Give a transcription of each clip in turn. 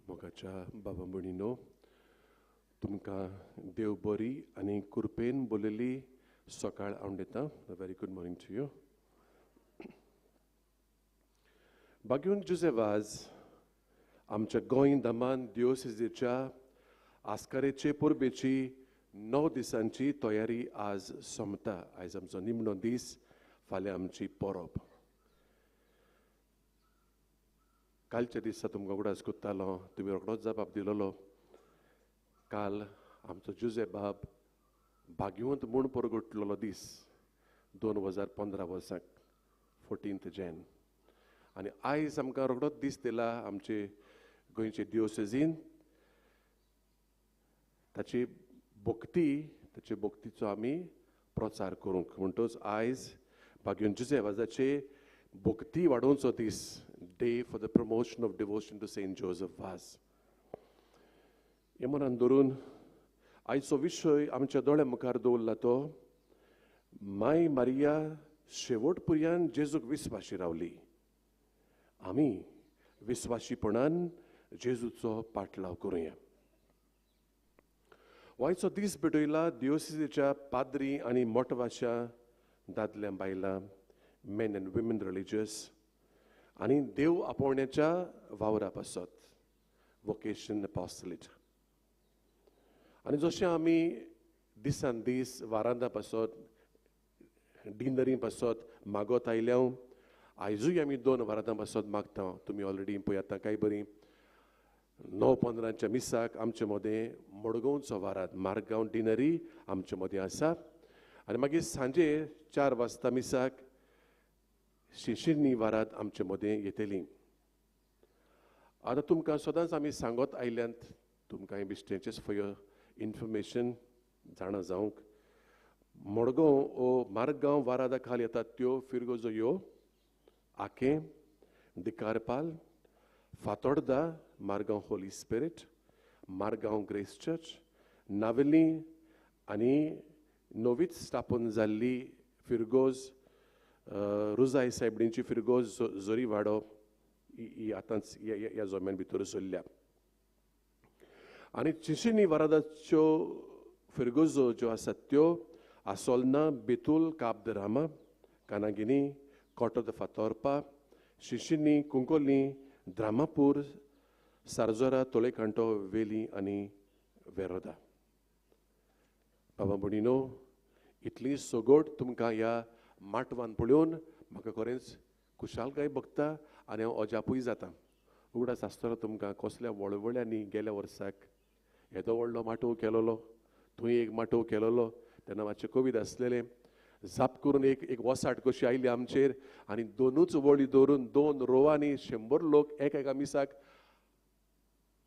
मोगाच्या बाबा भयणीनो, तुमकां देव बरी आनी कृपेन बोलयल्ली सकाळ हांव दिता. Very good morning to you. भाग्यवंत जुझे वाज आमच्या गोंय दमान दियोसिजेच्या आस्कारेचे परबेची 9 दिसांची तयारी आज सोंपता. आयज आमचो निमणो दीस, फाल्यां आमची परब. कालच्या दिसा तुमकां उगडास कोत्तालो, तुमी रोखडोच जबाब दिलोलो. काल आमचो जुझे बाब भाग्यवंत म्हूण परगटलेलो दीस, 2015 वर्साक 14 जॅन. आनी आयज आमकां रोखडोच दीस दिला आमचे गोंयचे दियोसेजीन. ताची भक्ती, ताचे भक्तीचो आमी प्रचार करूंक. म्हणटच आयज भाग्यवंत जुझे वाजाचे भक्ती वाडोवचो दीस, day for the promotion of devotion to Saint Joseph Vaz. हें मनान धरून आयचो विशय आमच्या दोळ्या मुखार दवरला तो माय मारिया शेवट पर्यंत जेजूक विस्वाशी रावली. आमी विस्वाशीपणान जेजूचो पाटलाव करुया. आयचो दीस भेटयला दियोसिजेच्या पाद्री आनी मोटवाशा दादल्या बायलां, मेन अँड विमेन रिलिजियस आनी देव आपोवण्याच्या वावरा पासत, वोकेशन एपोस्टलेट. आनी जशें आमी दिसान दीस वारांदा पासत, डिनरी पासत मागत आयल्या, आयजूय आमी 2 वारांदां पासत मागता. तुमी ऑलरेडी पळय आतां काय बरी 9:15 मिसाक आमचे मदें मडगांवचो वारात, मारगांव डिनरी आमचे मदें आसा. आनी मागीर सांजे 4 वाजता मिसाक शिशिरनी वारात आमचे मदें येतली. आतां तुमकां सदांच आमी सांगत आयल्यांत, तुमकां बिश्टेंचेच फॉर your information जाणा जावंक, मडगांव ओ मारगांव वारादा खाल येतात त्यो फिरगोजो ह्यो Aquem, Dicarpal, Fatorda, Margao Holy Spirit, Margao Grace Church, Navelim आनी नवीच स्थापन जाल्ली फिरगोज रुजाय सायबणीची फिरगोज जोरी वाडो ही आतांच ह्या जोम्यान भितर सरल्या. आनी चिशिनी वारादाच्यो फिरगोजो ज्यो आसात त्यो आसोलना, बेतूल, काब the Rama, कानागिनी, Coto the Fatorpa, Shishinim, Cuncolim, Dramapur, Sarjora, Tolekhanto, Veli आनी वेरोदा. बाबा भयणीनो, इतली सगट तुमकां ह्या माटवान पळोवन म्हाका खरेंच खुशालकाय भोगता आनी हांव अजापूय जाता. उगडास आसतलो तुमकां कसल्या वळवळ्यांनी गेल्या वर्साक येदो व्हडलो माटोव केलोलो, थंय एक माटोव केलोलो, तेन्ना मातशें कोवीड आसलेलें. जाप करून एक एक वसाट कशी आयली आमचेर आनी 2च वळी दवरून 2 रोवांनी 100 लोक एका मिसाक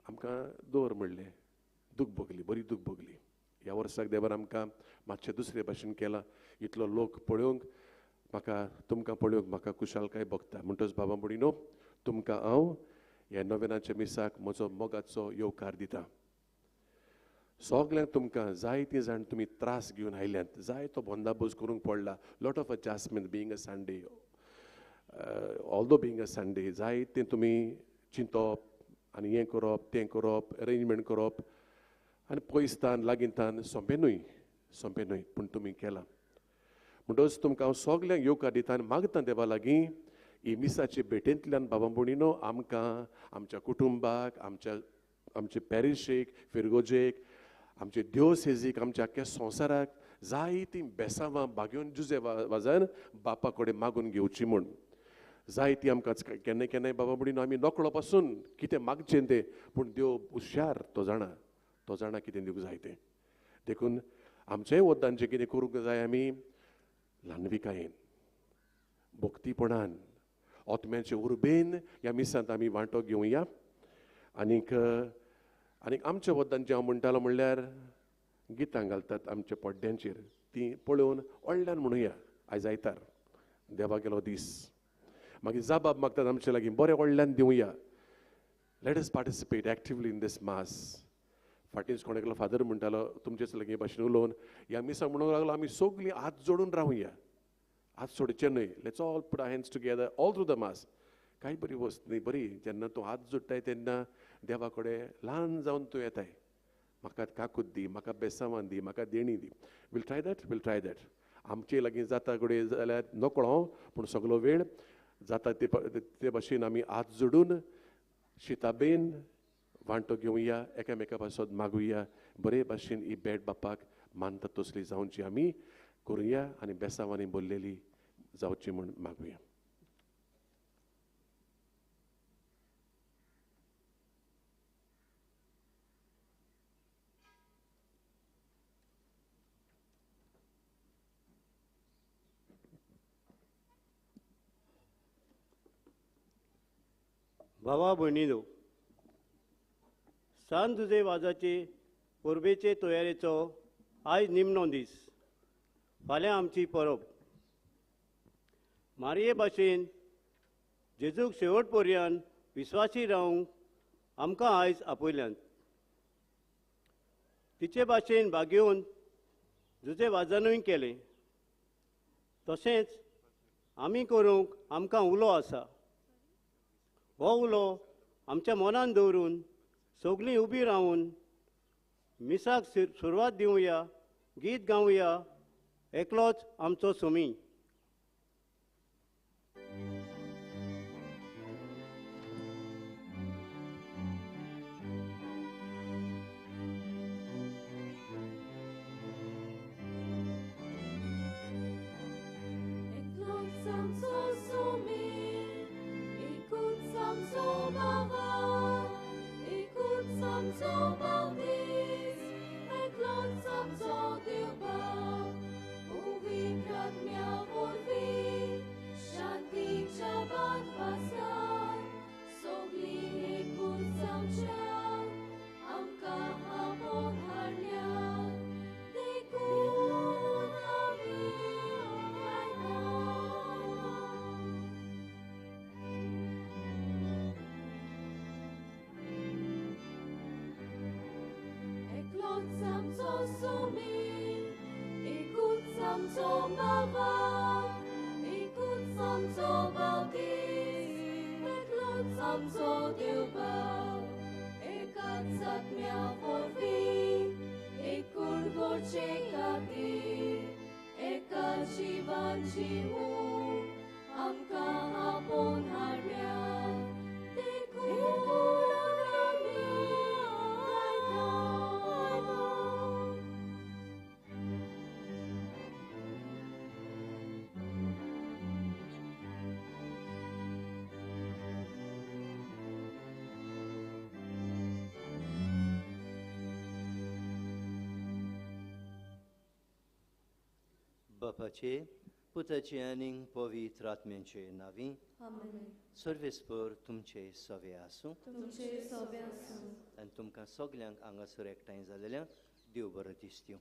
आमकां दवर म्हणलें. दूख भोगली, बरी दूख भोगली. ह्या वर्साक देवान आमकां मातशें दुसरे भाशेन केलां. इतलो लोक पळोवंक म्हाका, तुमकां पळोवंक म्हाका खुशालकाय भोगता. म्हणटच बाबा भयणीनो, तुमकां हांव ह्या नोवेनाच्या मिसाक म्हजो मोगाचो येवकार दिता. सगल्यांक तुमकां जायतीं जाण तुमी त्रास घेवन आयल्यात, जाय तो बंदाबोस्त करूंक पडला. Lot of adjustment being a Sunday, although being a Sunday, जायतें तुमी चिंतप आनी हें करप तें करप, अरेंजमेंट करप आनी पयसतान लागींतान सोंपें न्हय, सोंपें न्हय, पूण तुमी केलां. म्हणटच तुमकां हांव सगल्यांक येवकार दिता आनी मागता देवा लागीं ही मिसाचे भेटेंतल्यान बाबा भयणीनो आमकां, आमच्या कुटुंबाक, आमच्या आमचे पॅरिशेक, फिरगोजेक, आमचे दियोसेजीक, आमच्या आख्ख्या संवसाराक जायतीं बेसांवां भाग्योन जुझे वाजान बापा कडेन मागून घेवची म्हूण. जायतीं आमकां केन्ना केन्नाय बाबा भयणीनो आमी नकळो पासून कितें मागचें तें, पूण देव हुशार, तो जाणा, तो जाणा कितें दिवंक जाय तें. देखून आमचेय वद्दांचें कितें करूंक जाय आमी ल्हानविकायेन, भक्तीपणान, आत्म्याचे उर्बेन ह्या मिसांत आमी वांटो घेवया. आनीक आनीक आमच्या वद्दांचें हांव म्हणटालो म्हणल्यार गितां घालतात आमच्या पड्ड्यांचेर, तीं पळोवन व्हडल्यान म्हणुया आयज आयतार देवा गेलो दीस. मागीर जाबाब मागतात आमचे लागीं, बरें व्हडल्यान दिवया. Let us participate actively in this mass. फाटींच कोण एकलो फादर म्हणटालो तुमचेच लागीं भाशेन उलोवन ह्या मिसाक म्हणूंक लागलो आमी सगळीं हात जोडून रावया, हात सोडचे न्हय. Let's all put our hands together all through the mass. कांय बरी वस्त न्ही, बरी जेन्ना तूं हात जोडटाय तेन्ना देवा कडेन ल्हान जावन तूं येताय, म्हाका काकूत दी, म्हाका बेसांवान दी, म्हाका देणी दी. We'll try that, we'll try that. आमचे लागीं जाता घडये जाल्यार नकळो, पूण सगलो वेळ जाता ते भाशेन आमी हात जोडून शिताबेन वांटो घेवया, एकामेका पासत मागुया, बरे भाशेन ही भेट बापाक मानता तसली जावची आमी करुया आनी बेसांवांनी बोल्लेली जावची म्हूण मागुया. भावा भयणीनो, सान जुजे वाजाचे परबेचे तयारेचो आयज निमणो दीस. फाल्यां आमची परब. मारये भाशेन जेजूक शेवट पर्यंत विस्वासी रावंक आमकां आयज आपयल्यात. तिचे भाशेन भागेवन जुजे वाजानूय केलें, तशेंच आमी करूंक आमकां उलो आसा. हो उलो आमच्या मनान दवरून सगळीं उबी रावन मिसाक सुरवात दिवया, गीत गावया, एकलोच आमचो सुमी. बापाचे, पुताचे आनी पवित्र आत्म्याचे नांवी. आमेन. सर्वेस्पर तुमचे सवे आसूं. तुमचे सवे आसूं. आनी तुमकां सगल्यांक हांगासर एकठांय जाल्ल्यांक देव बरो दीस दिवं.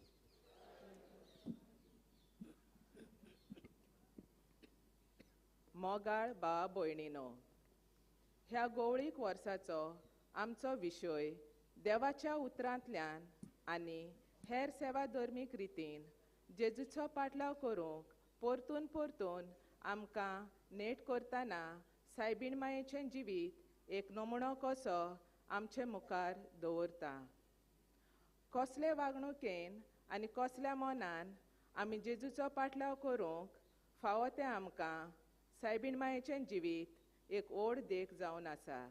मोगाळ भावा भयणीनो, ह्या गोवळीक वर्साचो आमचो विशय देवाच्या उतरांतल्यान आनी हेर सेवा धर्मीक रितीन जेजूचो पाटलाव करूंक परतून परतून आमकां नेट करतना सायबीण मायेचें जिवीत एक नमुनो कसो आमचे मुखार दवरता. कसले वागणुकेन आनी कसल्या मनान आमी जेजूचो पाटलाव करूंक फावो तें आमकां सायबीण मायेचें जिवीत एक व्हड देख जावन आसा.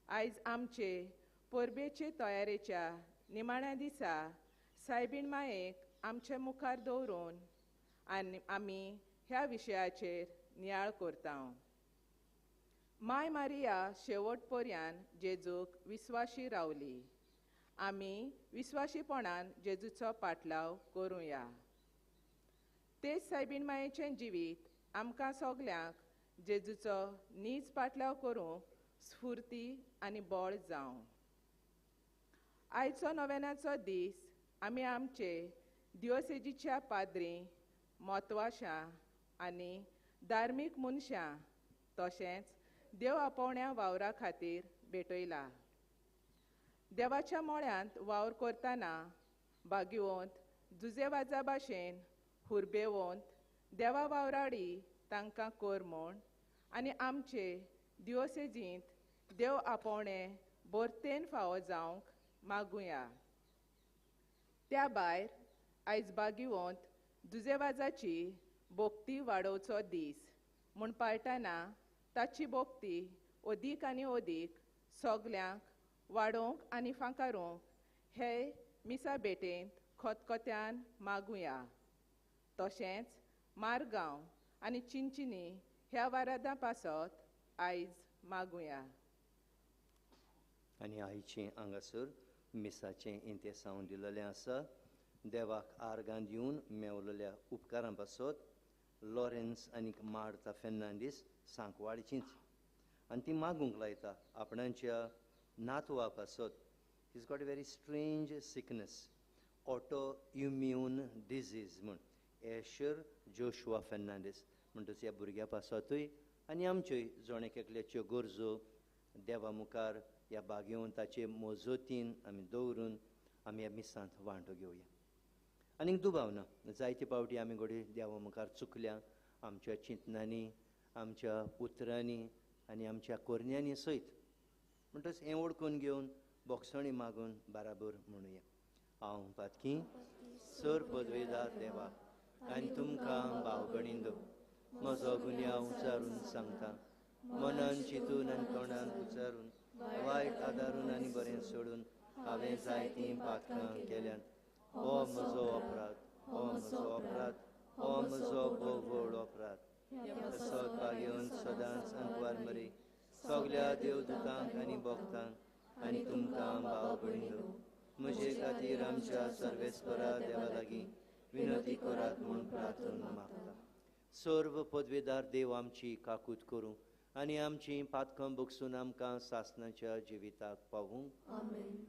आयज आमचे परबेचे तयारेच्या निमाण्या दिसा सायबीण मायेक आमचे मुखार दवरून आनी आमी ह्या विशयाचेर नियाळ करता. माय मारिया शेवट पर्यंत जेजूक विस्वाशी रावली. आमी विस्वाशीपणान जेजूचो पाटलाव करुया. तेच सायबीण मायेचें जिवीत आमकां सगल्यांक जेजूचो नीज पाटलाव करूंक स्फुर्ती आनी बळ जावं. आयचो नोवेनाचो दीस आमी आमचे दियोसेजीच्या पाद्री, म्हत्वाशां आनी धार्मीक मनशां तशेंच देव आपोवण्या वावरा खातीर भेटयला. देवाच्या मळ्यांत वावर करतना बागिवंत जुजेवाजा भाशेन हुरबेवंत देवा वावराडी तांकां कर म्हूण आनी आमचे दियोसेजींत देव आपोवणे बोरतेन फावो जावंक मागुया. त्या भायर आयज बागिवंत दुजेवाजाची भोक्ती वाडोवचो दीस म्हूण पाळटाना ताची भोक्ती अदीक आनी अदीक सगल्यांक वाडोवंक आनी फांकारूंक हे मिसा भेटेंत खतखत्यान मागुया. तशेंच मारगांव आनी चिंचिनी ह्या वारादां पासत आयज मागुया. आनी आयचें हांगासर मिसाचें इंतेसांव दिलेलें आसा. देवाक आर्गां दिवन मेवलेल्या उपकारां पासत लॉरेन्स आनी मार्ता फेर्नांडीस सांकवाळचींच आनी ती मागूंक लायता आपणाच्या नातवा पासत. He's got a very strange sickness, auto immune disease म्हूण, एशर जोशुआ फेर्नांडीस. म्हणटच ह्या भुरग्या पासतूय आनी आमच्योय जण एक एकल्याच्यो गरजो देवा मुखार ह्या बागेवंताचे मोजोतीन आमी दवरून आमी ह्या मिसांत वांटो घेवया. आनीक दुबाव ना, जायते फावटी आमी घडये देवा मुखार चुकल्या, आमच्या चिंतनांनी, आमच्या उतरांनी आनी आमच्या कोरण्यांनी सयत. म्हणटच हें वळखून घेवन बोगसणी मागून बाराबर म्हणुया. हांव पातकी सर पदवेदार देवा आनी तुमकां भावगणिंदो म्हजो गुन्यांव उचारून सांगता. मनान चिंतून आनी तोंडान उचारून, वायट आदारून आनी बरें सोडून हांवें जायतीं पातकां केल्यात. हो म्हजो अपराध, हो म्हजो अपराध, हो म्हजो भोव व्हड अपराध. तसोच बागेवन सदांच अंकवार मरे सगल्या देवदूतांक आनी भक्तांक आनी तुमकां भाव भयणींनो म्हजे खातीर आमच्या सर्वेस्परा देवा लागीं विनंती करात म्हूण प्रार्थना मागता. सर्व पदवेदार देव आमची काकूत करूं आनी आमची पातकां बगसून आमकां सासणाच्या जिविताक पावूं. आमेन.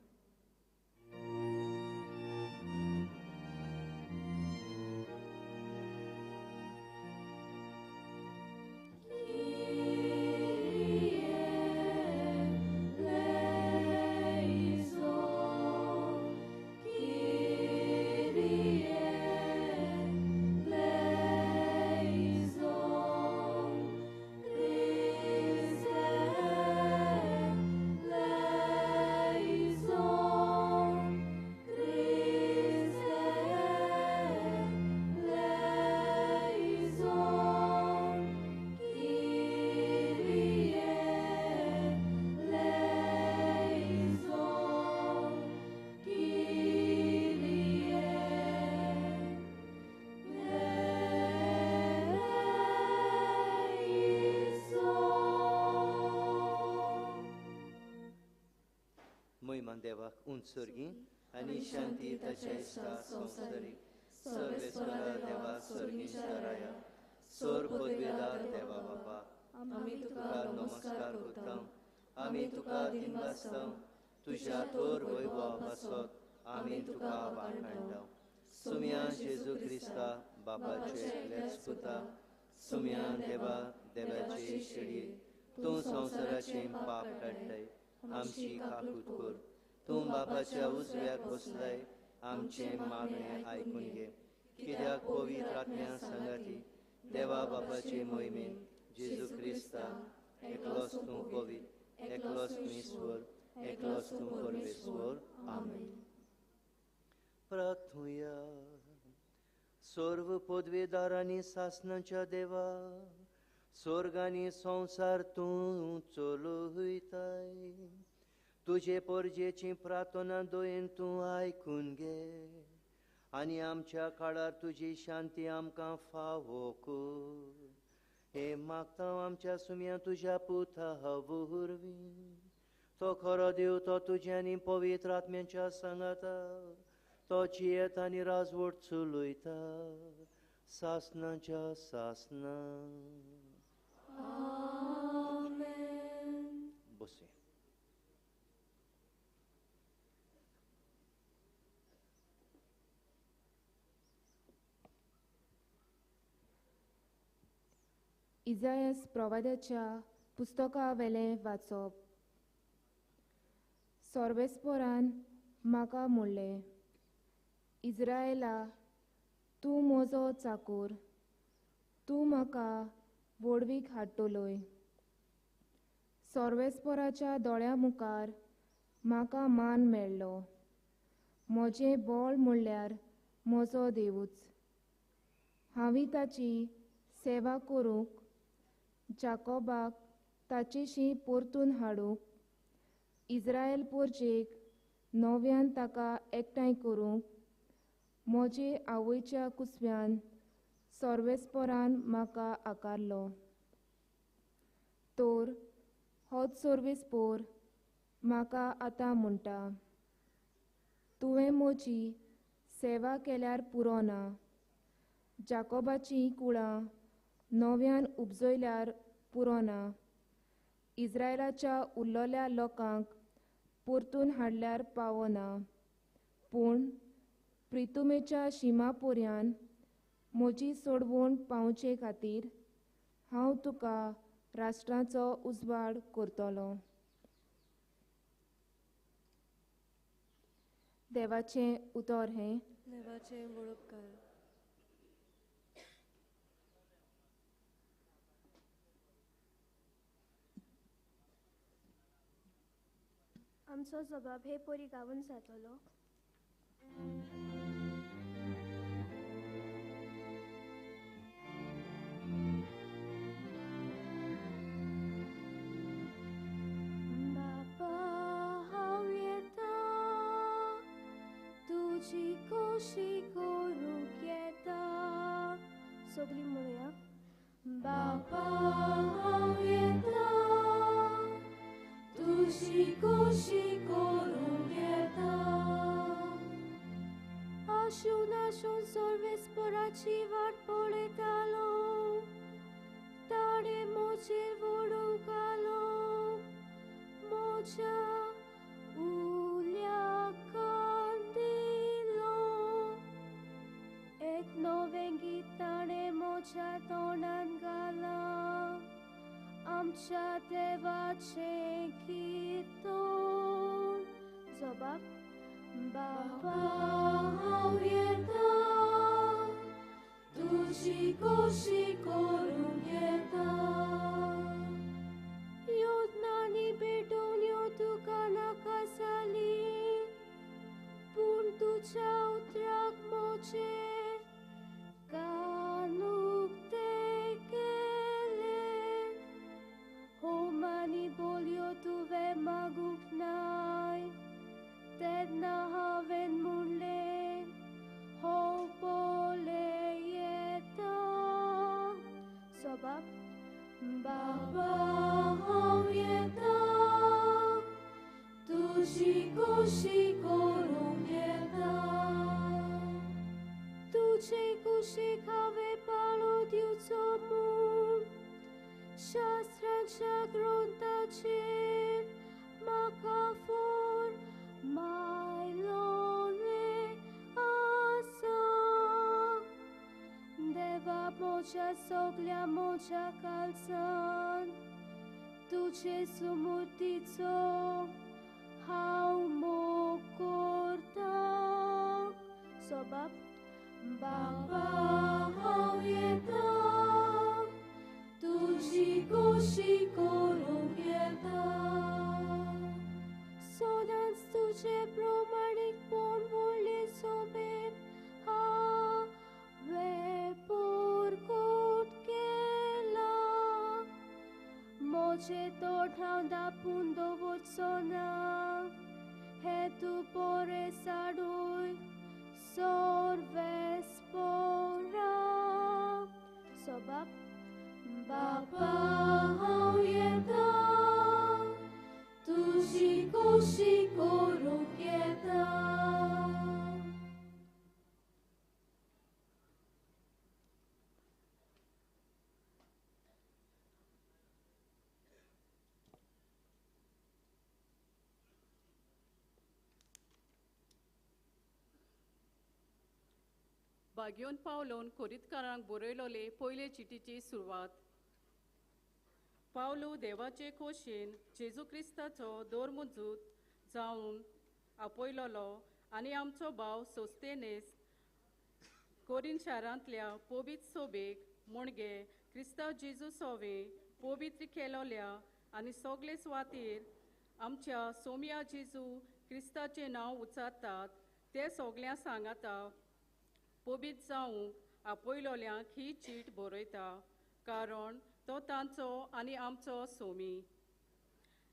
देवाक उंचसर्गी आनी शांती ताच्या इश्टा संवसारीक सर्वेस्परा देवा सर्गीच्या राया सर पदवेदार देवा बापा आमी तुका नमस्कार करता. आमी तुका दिनवासता. तुज्या थोर वैभवा पासत आमी तुका वाखाणटा. सुम्या जेजू क्रिस्ता बापाचे एकल्याच पुता, सुम्या देवा देवाचे शेळये, तूं संवसाराचें पाप काडटाय, आमची काकूत कर. तूं बापाच्या उजव्याक बसलाय, आमचें मागणें आयकून घे. कित्याक पवित्र आत्म्या सांगाती देवा बापाचे मोहिमेन जेजू क्रिस्ता एकलोच तूं पवित्र, एकलोच तूं ईश्वर, एकलोच तूं परमेश्वर. आमेन. प्रार्थुया. सर्व पदवेदार आनी सासणाच्या देवा, स्वर्ग आनी संवसार तूं चलयताय. तुजे परजेची प्रार्थना दयेन तूं आयकून घे आनी आमच्या काळार तुजी शांती आमकां फावो कर. हे मागता आमच्या सुम्या तुज्या पुता वरवीं. तो खरो देव, तो तुज्या आनी पवित्र आत्म्याच्या सांगाता, तो जियेत आनी राजवट चलयता सासणाच्या सासणा. आमेन. बसया. इजायस प्रवाद्याच्या पुस्तकावेलें वाचप. सर्वेस्परान म्हाका म्हणलें, इज्रायला, तूं म्हजो चाकूर, तूं म्हाका व्हडवीक हाडटलोय. सर्वेस्पराच्या दोळ्यां मुखार म्हाका मान मेळ्ळो. म्हजें बळ म्हणल्यार म्हजो देवूच. हांवें ताची सेवा करूंक, जाकोबाक ताचेशी परतून हाडूंक, इज्रायल पोरजेक नव्यान ताका एकठांय करूंक म्हजे आवयच्या कुसव्यान सर्वेस्परान म्हाका आकारलो. तर होच सर्वेस्पोर म्हाका आतां म्हणटा, तुवें म्हजी सेवा केल्यार पुरो ना, जाकोबाचीं कुळां नव्यान उपजयल्यार पुरो ना, इज्रायलाच्या उरलेल्या लोकांक परतून हाडल्यार पावना, पूण प्रितुमेच्या शिमा पर्यान म्हजी सोडवण पावचे खातीर हांव तुका राष्ट्राचो उजवाड करतलो. देवाचें उतर हें. देवाचें वळपकार. आमचो जबाब हे परी गावन जातलो. बापा हांव येता, तुजी खोशी करूंक येता. सगळीं म्हणुया. बापा हांव येता, तुजी खोशी करूंक येता. आशून आशून सर्वेस्पराची वाट पळयतालो, ताणें म्हजेर वडोवंक आलो, म्हज्या उल्याक कान दिलो. एक नवें गीत ताणें म्हज्या तोंडान घालां, आमच्या देवाचें कीर्तन. जबाब. बापा हांव येता, तुजी खोशी करूंक येता. योजनांनी पेटोवन यो तुका नाका जाली, पूण तुज्या उतराक म्हजें कान उक्ते केले. होमानी बोलयो तुवें मागूंक नाय, तेन्ना हांवें म्हणलें हो पळय येता. सबाब. बाबा हांव येता, तुजी खोशी करूंक येता. तुजे कुशीक हांवें पाळो दिवचो म्हूण शास्त्रांच्या ग्रंथाचेर म्हाका फोर मायलोलें आसा. देवा म्हज्या सगल्या म्हज्या काळजान तुजे सुमूर्तीचो हांव मोग करतां. सबाब. बाबा हांव येता, तुजी खोशी करूंक येता. सदांच तुजें प्रमाणीकपण व्हडलें सोबेन हांवें परकोट केलां. म्हजें तोंड हांव दापून दवरचो ना, हें तूं बरें साडूय सर्वेस्पोरा. सबाब. बापा हांव येता, तुजी खोशी करूंक येता. बागयोन पावलोन कोरितकारांक बरयलोले पयले चिटीची सुरवात. पावलो देवाचे खोशेन जेजू क्रिस्ताचो दोरमुजूत जावन आपयलोलो आनी आमचो भाव सोस्तेनेस कोरीन शारांतल्या पवित्र सोबेक म्हणगे क्रिस्तांव जेजू सोवे पवित्र केलोल्या आनी सगळे सुवातेर आमच्या सोम्या जेजू क्रिस्ताचें नांव उच्चारतात ते सगळ्यां सांगाता पबीत जावंक आपयलोल्यांक ही चीट बरयता, कारण तो तांचो आनी आमचो सोमी.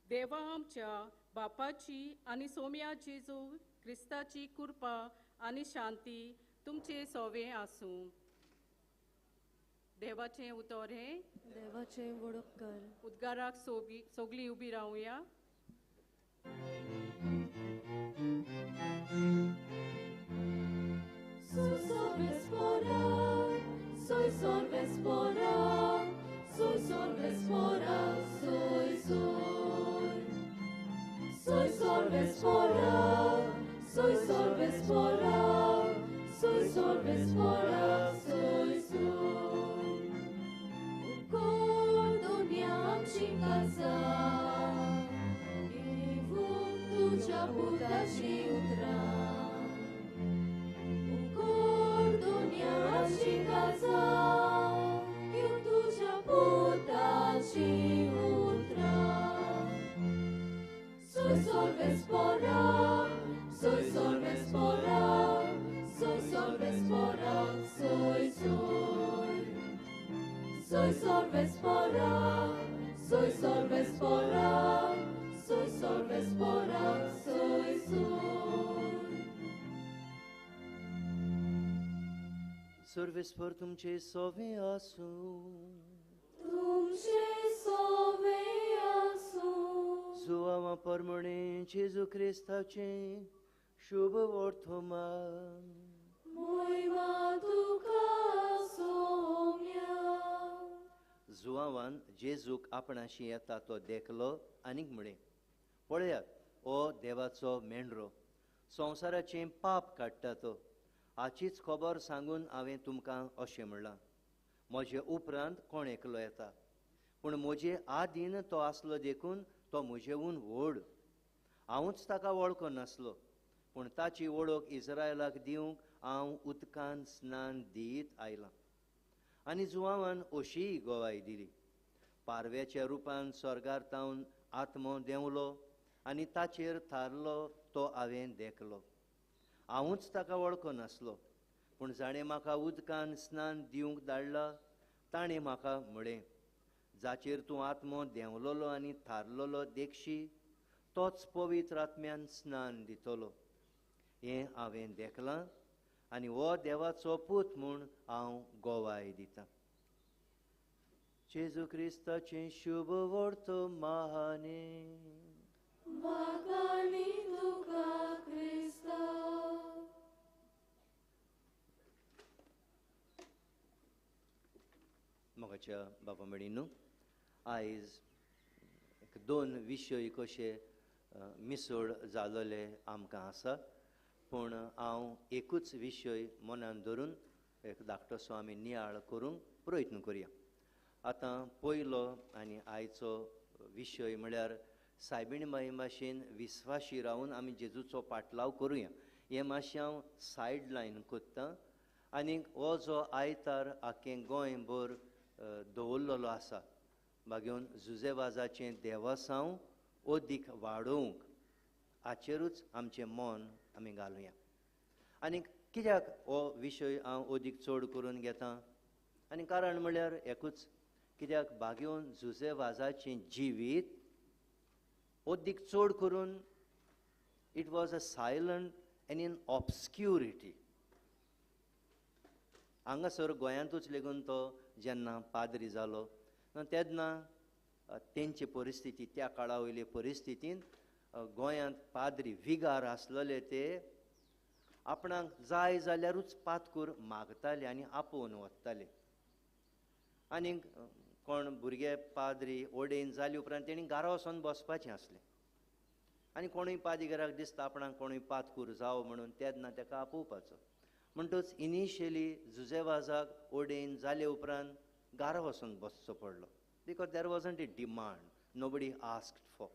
देवा आमच्या बापाची आनी सोम्या जेजू क्रिस्ताची कृपा आनी शांती तुमचे सोवे आसूं. देवाचें उतर हें. देवाचें वडपकार. उद्गाराक सगळीं उबी रावया. Soy sorvespora, soy sorvespora, soy soy. Soy sorvespora, soy sorvespora, soy sorvespora, soy soy. Un cordoniam și casa, Ivun tucea puta și utra. Un cordoniam și casa, eu tucea puta și utra. Soy sorvespora, soy sorvespora, soy sorvespora, soy soy. Soy sorvespora, soy sorvespora, soy sorvespora, soy soy. Sorvespor तुमचे सोवे आसूं. तुमचे सोवे आसूं. जुवावा परमणे जेजू क्रिस्ताचें शुभ वर्तमान. मोयमा तुका सोम्या. जुवावान जेजूक आपणाशी येता तो देखलो आनीक म्हळें, पळयात हो देवाचो मेंढरो, संवसाराचें पाप काडटा तो. हाचीच खबर सांगून हांवें तुमकां अशें म्हणलां, म्हजे उपरांत कोण एकलो येता, पूण म्हजे आदीन तो आसलो देखून तो म्हजेहून व्हड. हांवूच ताका वळखो नासलो, पूण ताची वळख इस्रायलाक दिवंक हांव उदकान स्नान दीत आयलां. आनी जुवावान अशीय गवाय दिली, पारव्याच्या रुपान स्वर्गार तावन आत्मो देंवलो आनी ताचेर थारलो तो हांवें देखलो. हांवूच ताका वळखो नासलो, पूण जाणें म्हाका उदकान स्नान दिवंक धाडला ताणें म्हाका म्हळें, जाचेर तूं आत्मो देंवलोलो आनी थारलोलो देखशी तोच पवित्र आत्म्यान स्नान दितलो. हें हांवें देखलां आनी हो देवाचो पूत म्हूण हांव गवाय दितां. जेजू क्रिस्ताचें शुभ वर्तमाने. वागाणी तुका क्रिस्ता. मोगाच्या बाबा भयणींनो, आयज एक दोन विशय कशे मिसळ जालोले आमकां आसा, पूण हांव एकूच विशय मनान धरून एक धाकटोसो आमी नियाळ करूंक प्रयत्न करुया. आतां पयलो आनी आयचो विशय म्हळ्यार सायबीण बाई भाशेन विस्वाशी रावन आमी जेजूचो पाटलाव करुया. हें मातशें हांव सायड लायन कोत्तां. आनीक हो जो आयतार आख्खें गोंयभर दवरलेलो आसा बागेवन जुजेवाजाचें देवासांव अदीक वाडोवंक, हाचेरूच आमचें मन आमी घालुया. आनी कित्याक हो विशय हांव अदीक चड करून घेता, आनी कारण म्हळ्यार एकूच, कित्याक बागेवन जुजेवाजाचें जिवीत अदीक चड करून it was a silent and in obscurity. हांगासर गोंयांतूच लेगून तो जेन्ना पाद्री जालो तेन्ना तेंची परिस्थिती, त्या काळा वयले परिस्थितीन गोंयांत पाद्री विगार आसलेले ते आपणाक जाय जाल्यारूच पातकूर मागताले आनी आपोवन वताले. आनी कोण भुरगे पाद्री ओडेन जाले उपरांत तेणी घरा वचोन बसपाचें आसलें. आनी कोणूय पादिगराक दिसता आपणाक कोणूय पातकूर जावो म्हणून तेन्ना ताका आपोवपाचो. म्हणटच इनिशियली जुजेवाजाक ओडेन जाले उपरांत घरा वचून बसचो पडलो, because there wasn't a demand, nobody asked for.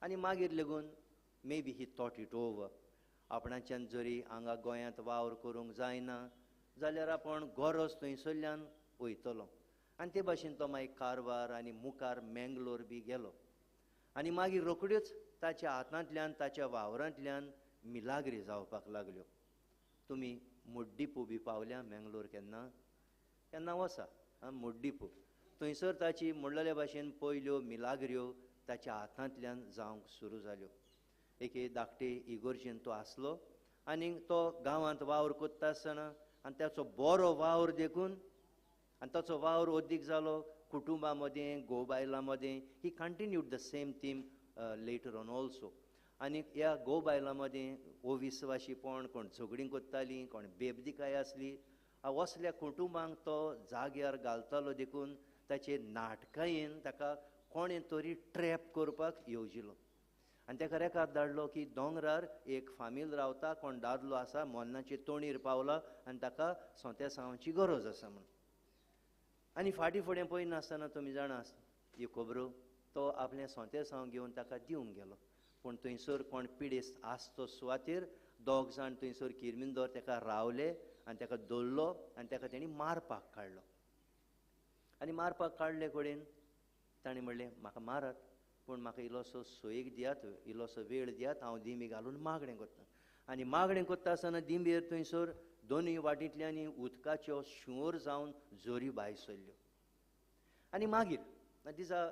आनी मागीर लेगून maybe he thought it over, आपणाच्यान जरी हांगा गोंयांत वावर करूंक जायना जाल्यार आपूण गरज थंयसरल्यान वयतलो. आनी ते भाशेन तो मागीर कारवार आनी मुखार मेंगलोर बी गेलो. आनी मागीर रोखड्योच ताच्या हातांतल्यान ताच्या वावरांतल्यान मिलाग्री जावपाक लागल्यो. तुमी मुड्डीपू बी पावल्या मेंगलोर केन्ना केन्ना वसा मुड्डीपू, थंयसर ताची म्हणलेल्या भाशेन पयल्यो मिलाग्र्यो ताच्या हातांतल्यान जावंक सुरू जाल्यो. एके धाकटे इगोर्जेन तो आसलो आनी तो गांवांत वावर कोत्ता आसतना आनी ताचो बरो वावर देखून आनी ताचो वावर अदीक जालो कुटुंबा मदें घोव बायलां मदें. He continued the same theme later on also. आनी ह्या घोव बायलां मदें अविस्वाशीपण, कोण झगडीं कोत्तालीं, कोण बेबदिकाय आसली, असल्या कुटुंबांक तो जाग्यार घालतालो देखून ताचे नाटकायेन ताका कोणें तरी ट्रॅप करपाक येवजिलो आनी ताका रेकाद धाडलो की दोंगरार एक फामील रावता, कोण दादलो आसा मोन्नाचे तोणीर पावला आनी ताका सोंतेसांवाची गरज आसा म्हूण. आनी फाटीं फुडें पळयनासतना तुमी जाणा ह्यो खबरो तो आपलें सोंतेसांव घेवन ताका दिवंक गेलो. पूण थंयसर कोण पिडेस्त आसतो सुवातेर दोग जाण थंयसर किरमिंदोर ताका रावले आनी ताका धरलो आनी ताका तेणी मारपाक काडलो. आनी मारपाक काडले कडेन ताणें म्हणलें म्हाका मारात पूण म्हाका इल्लोसो सोयीक दियात, इल्लोसो वेळ दियात, हांव दिंबी घालून मागणें करतां. आनी मागणें करता आसतना दिंबेर थंयसर दोनूय वाटींतल्यान उदकाच्यो शिंवर जावन जोरी भायर सरल्यो. आनी मागीर these are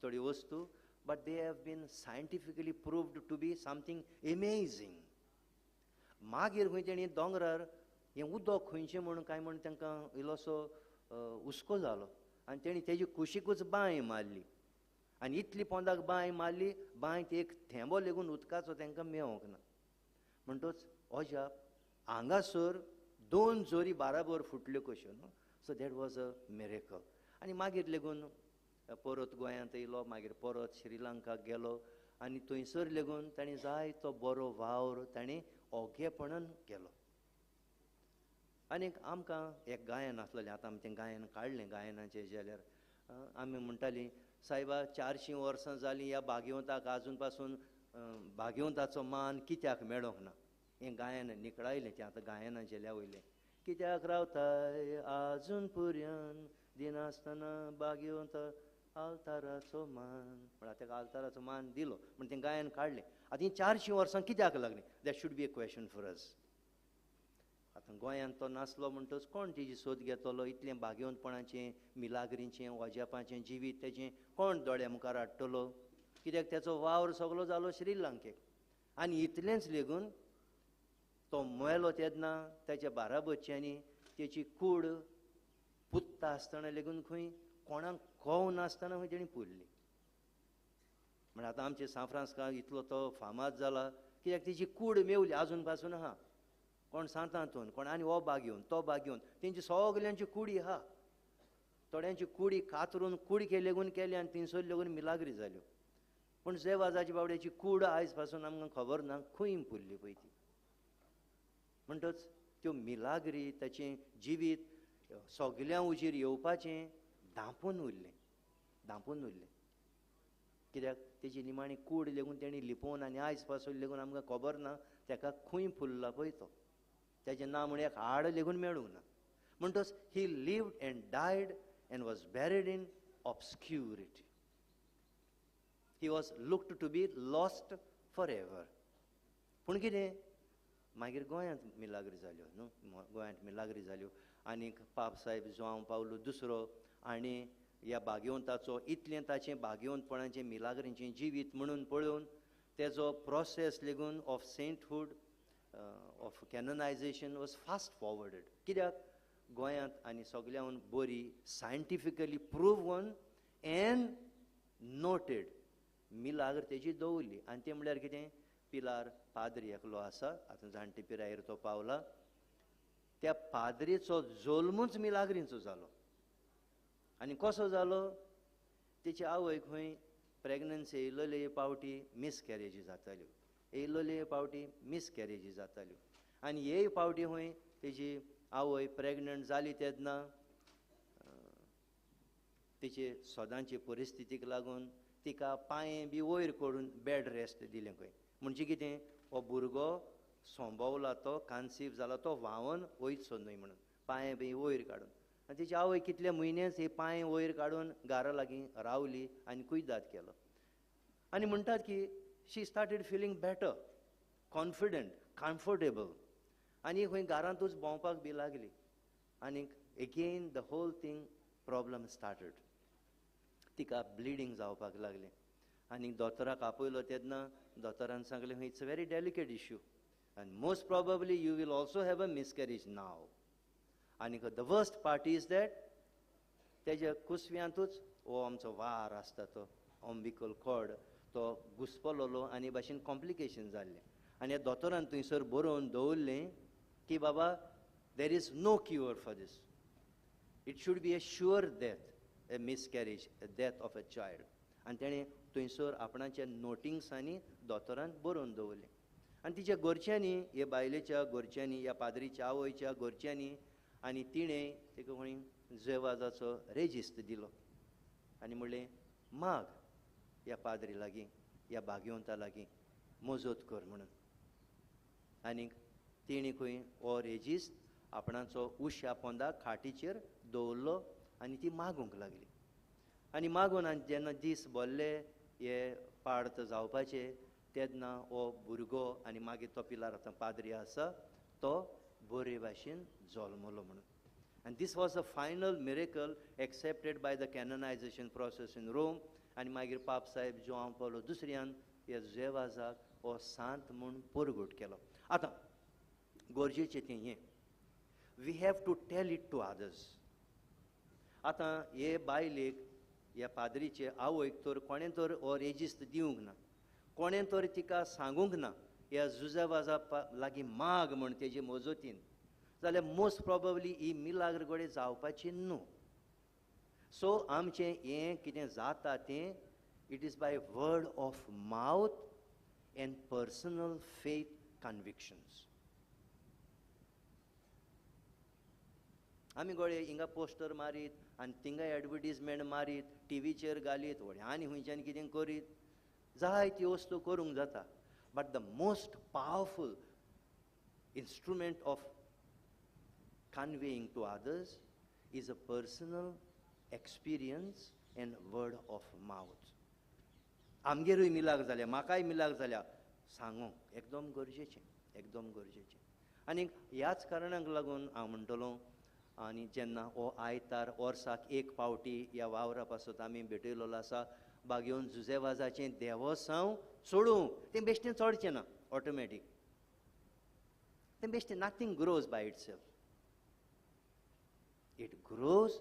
थोड्यो वस्तू but they have been scientifically proved to be something amazing. मागीर खंय तेणी दोंगरार हें उदक खंयचें म्हूण काय म्हूण तांकां इल्लोसो हुस्को जालो आनी तेणी तेजी कुशीकूच बांय मारली आनी इतली पोंदाक बांय मारली, बांयत एक थेंबो लेगून उदकाचो तांकां मेळोंक ना. म्हणटच अजाप हांगासर दोन जोरी बाराबर फुटल्यो कश्यो न्हू. So that was a miracle. आनी मागीर लेगून परत गोंयांत येयलो, मागीर परत श्रीलंकाक गेलो आनी थंयसर लेगून ताणें जायतो बरो वावर ताणें ओगेपणान केलो. आनीक आमकां एक गायन आसलेलें, आतां आमी तें गायन काडलें गायनाचें जाल्यार आमी म्हणटालीं सायबा 400 वर्सां जालीं ह्या भाग्यवंताक आजून पासून भाग्यवंताचो मान कित्याक मेळोंक ना. हें गायन निकळायलें तें आतां गायनाचें वयलें कित्याक रावताय आजून पुर्यान दिनासतना भाग्यवंत आल्ताराचो मान. म्हळ्यार ताका आल्ताराचो मान दिलो म्हण तें गायन काडलें. आतां हीं 400 वर्सां कित्याक लागलीं? That should be a question for us. आतां गोंयांत तो नासलो म्हणटच कोण तेजी सोद घेतलो? इतलें भाग्यवंतपणाचें, मिलाग्रींचें, अजापाचें जिवीत तेजें कोण दोळ्या मुखार हाडटलो? कित्याक तेचो वावर सगलो जालो श्रीलंकेक. आनी इतलेंच लेगून तो मेलो तेन्ना तेच्या बाराबरच्यांनी तेची कूड पुत्ता आसतना लेगून खंय कोणाक कळूं नासतना खंय तेणी पुरली. म्हळ्यार आतां आमचे सांत फ्रांसिस्काक इतलो तो फामाद जाला कित्याक तेची कूड मेवली आजून पासून आहा. कोण सांतांतून, कोण आनी हो बाग घेवन तो बाग घेवन तेंची सगल्यांची कुडी आहा. थोड्यांची कुडी कातरून कुडके लेगून केली आनी थंयसर लेगून मिलाग्री जाल्यो. पूण जे वाजाची बावड्याची कूड आयज पासून आमकां खबर ना खंय पुरली पळय ती. म्हणटच त्यो मिलाग्री ताचें जिवीत सगल्यां उजीर येवपाचें धांपून उरलें, धांपून उरलें. कित्याक तेजी निमाणी कूड लेगून तेणी लिपोवन आनी आयज पासून लेगून आमकां खबर ना ताका खंय पुरला पळय तो. तेजें नांव म्हण एक हाड लेगून मेळूंक ना. म्हणटच he lived and died and was buried in obscurity. He was looked to be lost for ever. पूण कितें मागीर गोंयांत मिलाग्री जाल्यो न्हू, गोंयांत मिलाग्री जाल्यो आनीक पाप साहेब जुआंव पावलो दुसरो आनी ह्या भाग्यवंताचो इतलें ताचें भाग्यवंतपणाचें मिलाग्रींचें जिवीत म्हणून पळोवन तेजो प्रोसेस लेगून of sainthood of canonization was fast forwarded. कित्याक गोंयांत आनी सगळ्याहून बरी सायंटिफिकली प्रुवन एन्ड नोटेड मिलाग्र तेजी दवरली. आनी तें म्हणल्यार कितें, पिलार पाद्री एकलो आसा, आतां जाणटे पिरायेर तो पावला, त्या पाद्रीचो जल्मूच मिलाग्रींचो जालो. आनी कसो जालो, तेची आवय खंय प्रेगनन्सी येयलेले पावटी मिसकॅरेजी जाताल्यो, येयलेले पावटी मिसकॅरेजी जाताल्यो. आनी हे पावटी खंय तेजी आवय प्रेगनंट जाली तेन्ना तिचे सदांचे परिस्थितीक लागून तिका पांये बी वयर करून बेड रेस्ट दिलें खंय. म्हणजे कितें, हो भुरगो सोंबवला, तो कान्सीव जाला, तो व्हांवन वयचो न्हय म्हणून पांये बी वयर काडून. आनी तिची आवय कितले म्हयनेच हे पांये वयर काडून घरा लागीं रावली आनी कुयदाद केलो. आनी म्हणटात की she started feeling better, confident, comfortable, आनी खंय घरांतूच भोंवपाक बी लागली. आनीक again the whole thing problem started. तिका ब्लिडींग जावपाक लागलें आनी दोतोराक आपयलो तेन्ना दोतोरान सांगलें, it's a very delicate issue and most probably you will also have a miscarriage now. आनी the worst part is that तेज्या कुसव्यांतूच हो आमचो वार आसता तो ऑम्बिकल कॉर्ड तो घुसपलोलो आनी भाशेन कॉम्प्लिकेशन जाल्लें. आनी ह्या दोतोरान थंयसर बरोवन दवरलें की बाबा there is no cure for this, it should be a sure death, a miscarriage, a death of a child. आनी तेणें थंयसर आपणाच्या नोटिंग्सांनी दोतोरान बरोवन दवरलें. आनी तिच्या घरच्यांनी, हे बायलेच्या घरच्यांनी, ह्या पाद्रीच्या आवयच्या घरच्यांनी आनी तिणें तिका कोणी जुजेवाजाचो रेजिस्त दिलो आनी म्हणलें, माग ह्या पाद्री लागीं, ह्या भाग्यवंता लागीं मजत कर म्हणून. आनीक तिणें खंय हो रेजिस्त आपणाचो उश्या पोंदा खाटीचेर दवरलो आनी ती मागूंक लागली. आनी मागून आनी जेन्ना दीस भरले हे पार्त जावपाचे तेन्ना हो भुरगो आनी मागीर तो पिलार आतां पाद्री आसा तो बरे भाशेन जल्मलो म्हणून. आनी this was a final miracle accepted by the canonization process in Rome. आनी मागीर पाप साहेब जुआंव पावलो दुसऱ्यान ह्या जुजेवाजाक हो सांत म्हूण परगट केलो. आतां गरजेचें तें हें, we have to tell it to others. आतां हे बायलेक, ह्या पाद्रीचे आवयक तर कोणें तर हो रेजिस्त दिवंक ना, कोणें तर तिका सांगूंक ना ह्या जुजेवाजा लागीं माग म्हण तेजे मजतीन, जाल्यार मोस्ट प्रोबेबली ही मिलाग्र गडे जावपाची न्हू. सो आमचें हें कितें जाता तें it is by word of mouth and personal faith convictions. आमी गळे हिंगा पोस्टर मारीत आनी थिंगा एडवर्टीजमेंट मारीत, टिवीचेर घालीत, आनी खंयच्यान कितें करीत, जाय ती वस्तू करूंक जाता. But the most powerful instrument of conveying to others is a personal experience and word of mouth. आमगेरूय मिलाग जाल्या, म्हाकाय मिलाग जाल्या, सांगूंक एकदम गरजेचें, एकदम गरजेचें. आनी ह्याच कारणाक लागून हांव म्हणटलो, आनी जेन्ना हो आयतार वर्साक एक पावटी ह्या वावरा पासत आमी भेटयलेलो आसा, बागेवन जुजेवाजाचें देवसांव सोडूंक तें बेश्टें चडचें ना ऑटोमॅटीक, तें बेश्टें nothing grows by itself, it grows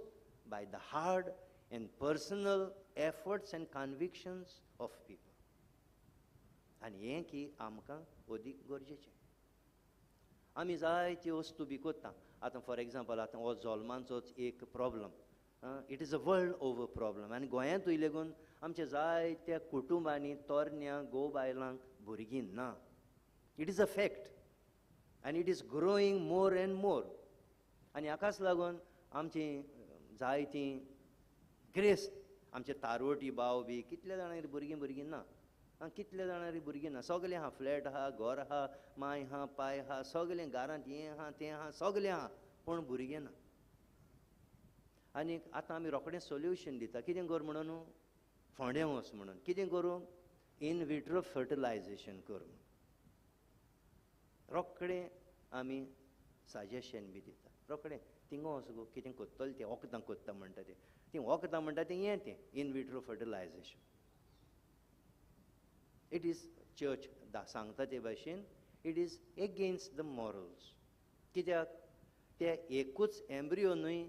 by the hard and personal efforts and convictions of people. आनी हें की आमकां अदीक गरजेचें. आमी जायत्यो वस्तू बी करता. आतां फॉर एग्जाम्पल आतां हो जल्मांचोच एक problem, it is a world over problem. आनी गोंयांतूय लेगून आमच्या जायत्या कुटुंबांनी तरण्या घोव बायलांक भुरगीं ना. It is a fact आनी it is growing more and more. आनी हाकाच लागून आमची जायतीं ग्रेस्त आमचे तारवटी भाव बी कितल्या जाणांक भुरगीं भुरगीं ना, कितल्या जाणांक भुरगीं ना, सगलें आहा, फ्लॅट आहा, घर आहा, मांय आहा, पाय आहा, सगलें घरांत हें आहा तें आहा, सगलें आहा, पूण भुरगें ना. आनी आतां आमी रोखडें सोल्युशन दिता, कितें कर म्हणून फोंडें वच म्हणून, कितें करूं, इन विट्रो फर्टिलायजेशन कर म्हणून रोखडें आमी सजेशन बी दिता, रोखडें थिंगा वच गो कितें करतलें तें वखदां करता म्हणटा तें, तीं वखदां म्हणटा तें हें तें in vitro fertilization. It is church सांगता ते भाशेन it is against the morals. कित्याक ते एकूच एम्ब्रियो न्हय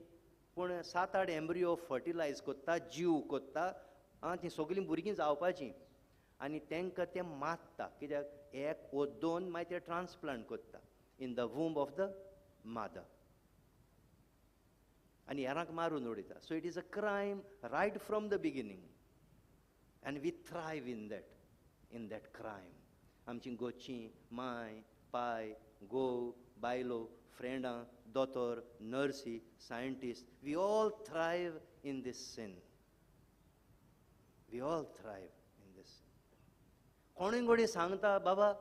पूण 7-8 एम्ब्रियो फर्टिलायज करता, जीव करता, आं तीं सगळीं भुरगीं जावपाचीं आनी तांकां तें मारता. कित्याक 1 वा 2 मागीर ते ट्रान्सप्लांट करता in the womb of the mother आनी हेरांक मारून उडयता. So it is a crime right from the beginning and we thrive in that, in that crime. आमची गोची माय पाय घोव बायलो फ्रेंडां दोतोर नर्सी scientist, we all thrive in this sin, we all thrive in this sin. कोणूय गोडी सांगता बाबा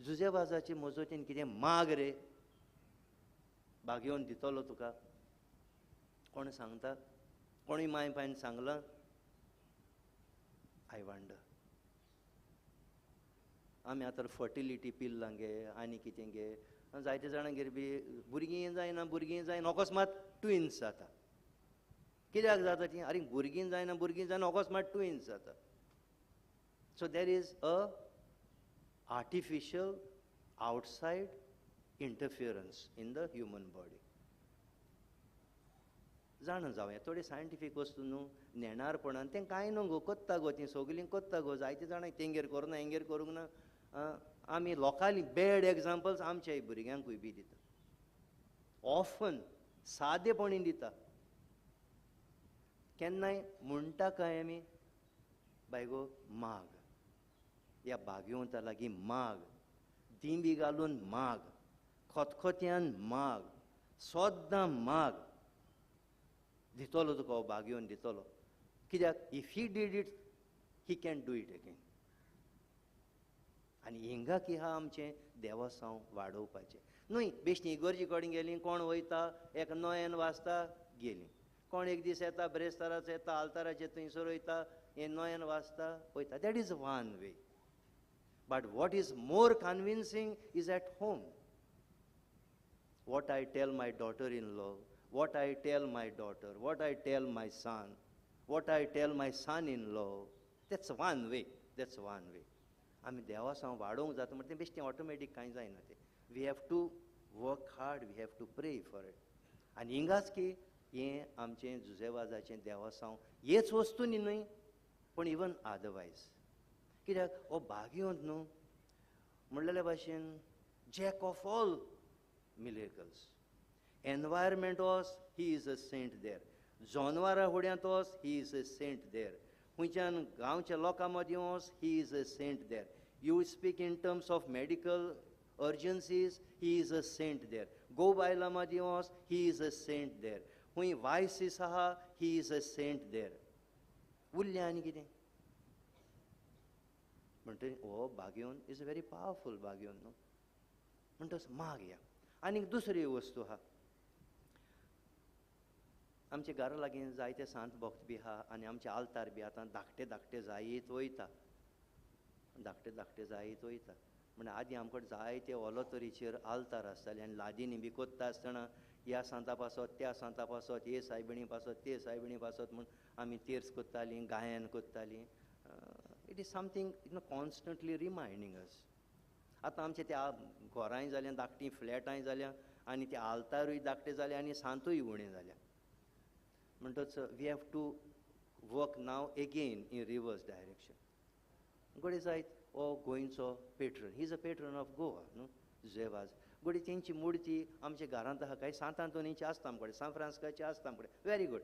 जुजेवाजाचे मजतीन कितें माग रे, बागेवन दितलो तुका, कोण सांगता? कोणूय माय पायन सांगलां? I wonder. आमी आतां फर्टिलिटी पिल्लां गे आनी कितें गे, जायते जाणांगेर बी भुरगीं जायना, भुरगीं जायना, अकस्मात ट्विन्स जाता. कित्याक जाता ती? आरे भुरगीं जायना, भुरगीं जायना, अकस्मात ट्विन्स जाता. So there is a artificial outside interference in the human body. जाणा जावया थोडे सायंटिफीक वस्तू न्हू, नेणारपणान तें कांय न्हू गो, कोत्ता गो तीं सगलीं कोत्ता गो. जायते जाणां तेंगेर करुना, हेंगेर करूंक ना. आमी लोकांनी बॅड एग्जाम्पल्स आमच्या भुरग्यांकूय बी दिता, ऑफन सादेपणी दिता. केन्नाय म्हणटा काय आमी, बाय गो माग, ह्या बागेवंता लागीं माग, दिंबी घालून माग, खतखत्यान माग, सद्दां माग, दितलो तुका हो बागेवन दितलो. कित्याक? If he did it he can do it again. आनी हिंगा की आहा आमचें देवसांव वाडोवपाचें न्हय. बेश्टी इगर्जी कडेन गेलीं, कोण वयता एक नोयेन वाचता गेलीं, कोण एक दीस येता ब्रेस्ताराचो येता, आल्ताराचेर थंयसर वयता, हें नोयेन वाचता वयता. That is one way. But what is more convincing is at home. What I tell my daughter in law, what I tell my daughter, what I tell my son, what I tell my son in law, that's one way, that's one way. आमी देवासांव वाडोवंक जाता म्हणटा तें बेश्टें automatic कांय जायना तें. We have to work hard, we have to pray for it. आनी हिंगाच की हें आमचें जुजेवाजाचें देवासांव हेच वस्तूंनी न्हय, पूण इवन अदरवायज. कित्याक हो भाग्यवंत न्हू म्हणलेल्या भाशेन jack of all miracles. Environment was, he is a saint there. जनवरां हुड्यांत was, he is a saint there. खंयच्यान गांवच्या लोकां मदीं वच, he is a saint there. You speak in terms of medical urgencies, he is a saint there. गो बायलां मदीं वच, he is a saint there. खंय वायसीस आहा, he is a saint there. उरलें आनी कितें म्हणटकीर हो बागेवन is a very powerful बागेवन न्हू. म्हणटच मागया. आनीक दुसरी वस्तू आहा, आमच्या घरा लागीं जायते सांत भक्त बी आहा आनी आमचे आल्तार बी आतां धाकटे धाकटे जायत वयता, धाकटे धाकटे जायत वयता. म्हणल्यार आदीं आमकां जायते ओलोतरीचेर आल्तार आसताले आनी लादींनी बी कोत्ता आसतना ह्या सांता पासत, त्या सांता पासत, हे सायबिणी पासत, ते सायबिणी पासत म्हूण आमी तेर्स कोत्तालीं, गायन कोत्तालीं. It is something you know constantly reminding us. आतां आमचे त्या घरांय जाल्या, धाकटीं फ्लॅटांय जाल्या आनी ते आल्तारूय धाकटे जाले आनी सांतूय उणें जाल्या. म्हणटच we have to work now again in reverse direction. घडये जायत हो गोंयचो patron, he is a patron of Goa न्हू जुजेवाज. घडये तेंची मुर्ती आमच्या घरांत आहा, काय सांत आंतोनीची आसता आमकडे, सांत फ्रांसिस्काची आसता आमकडे, व्हेरी गूड.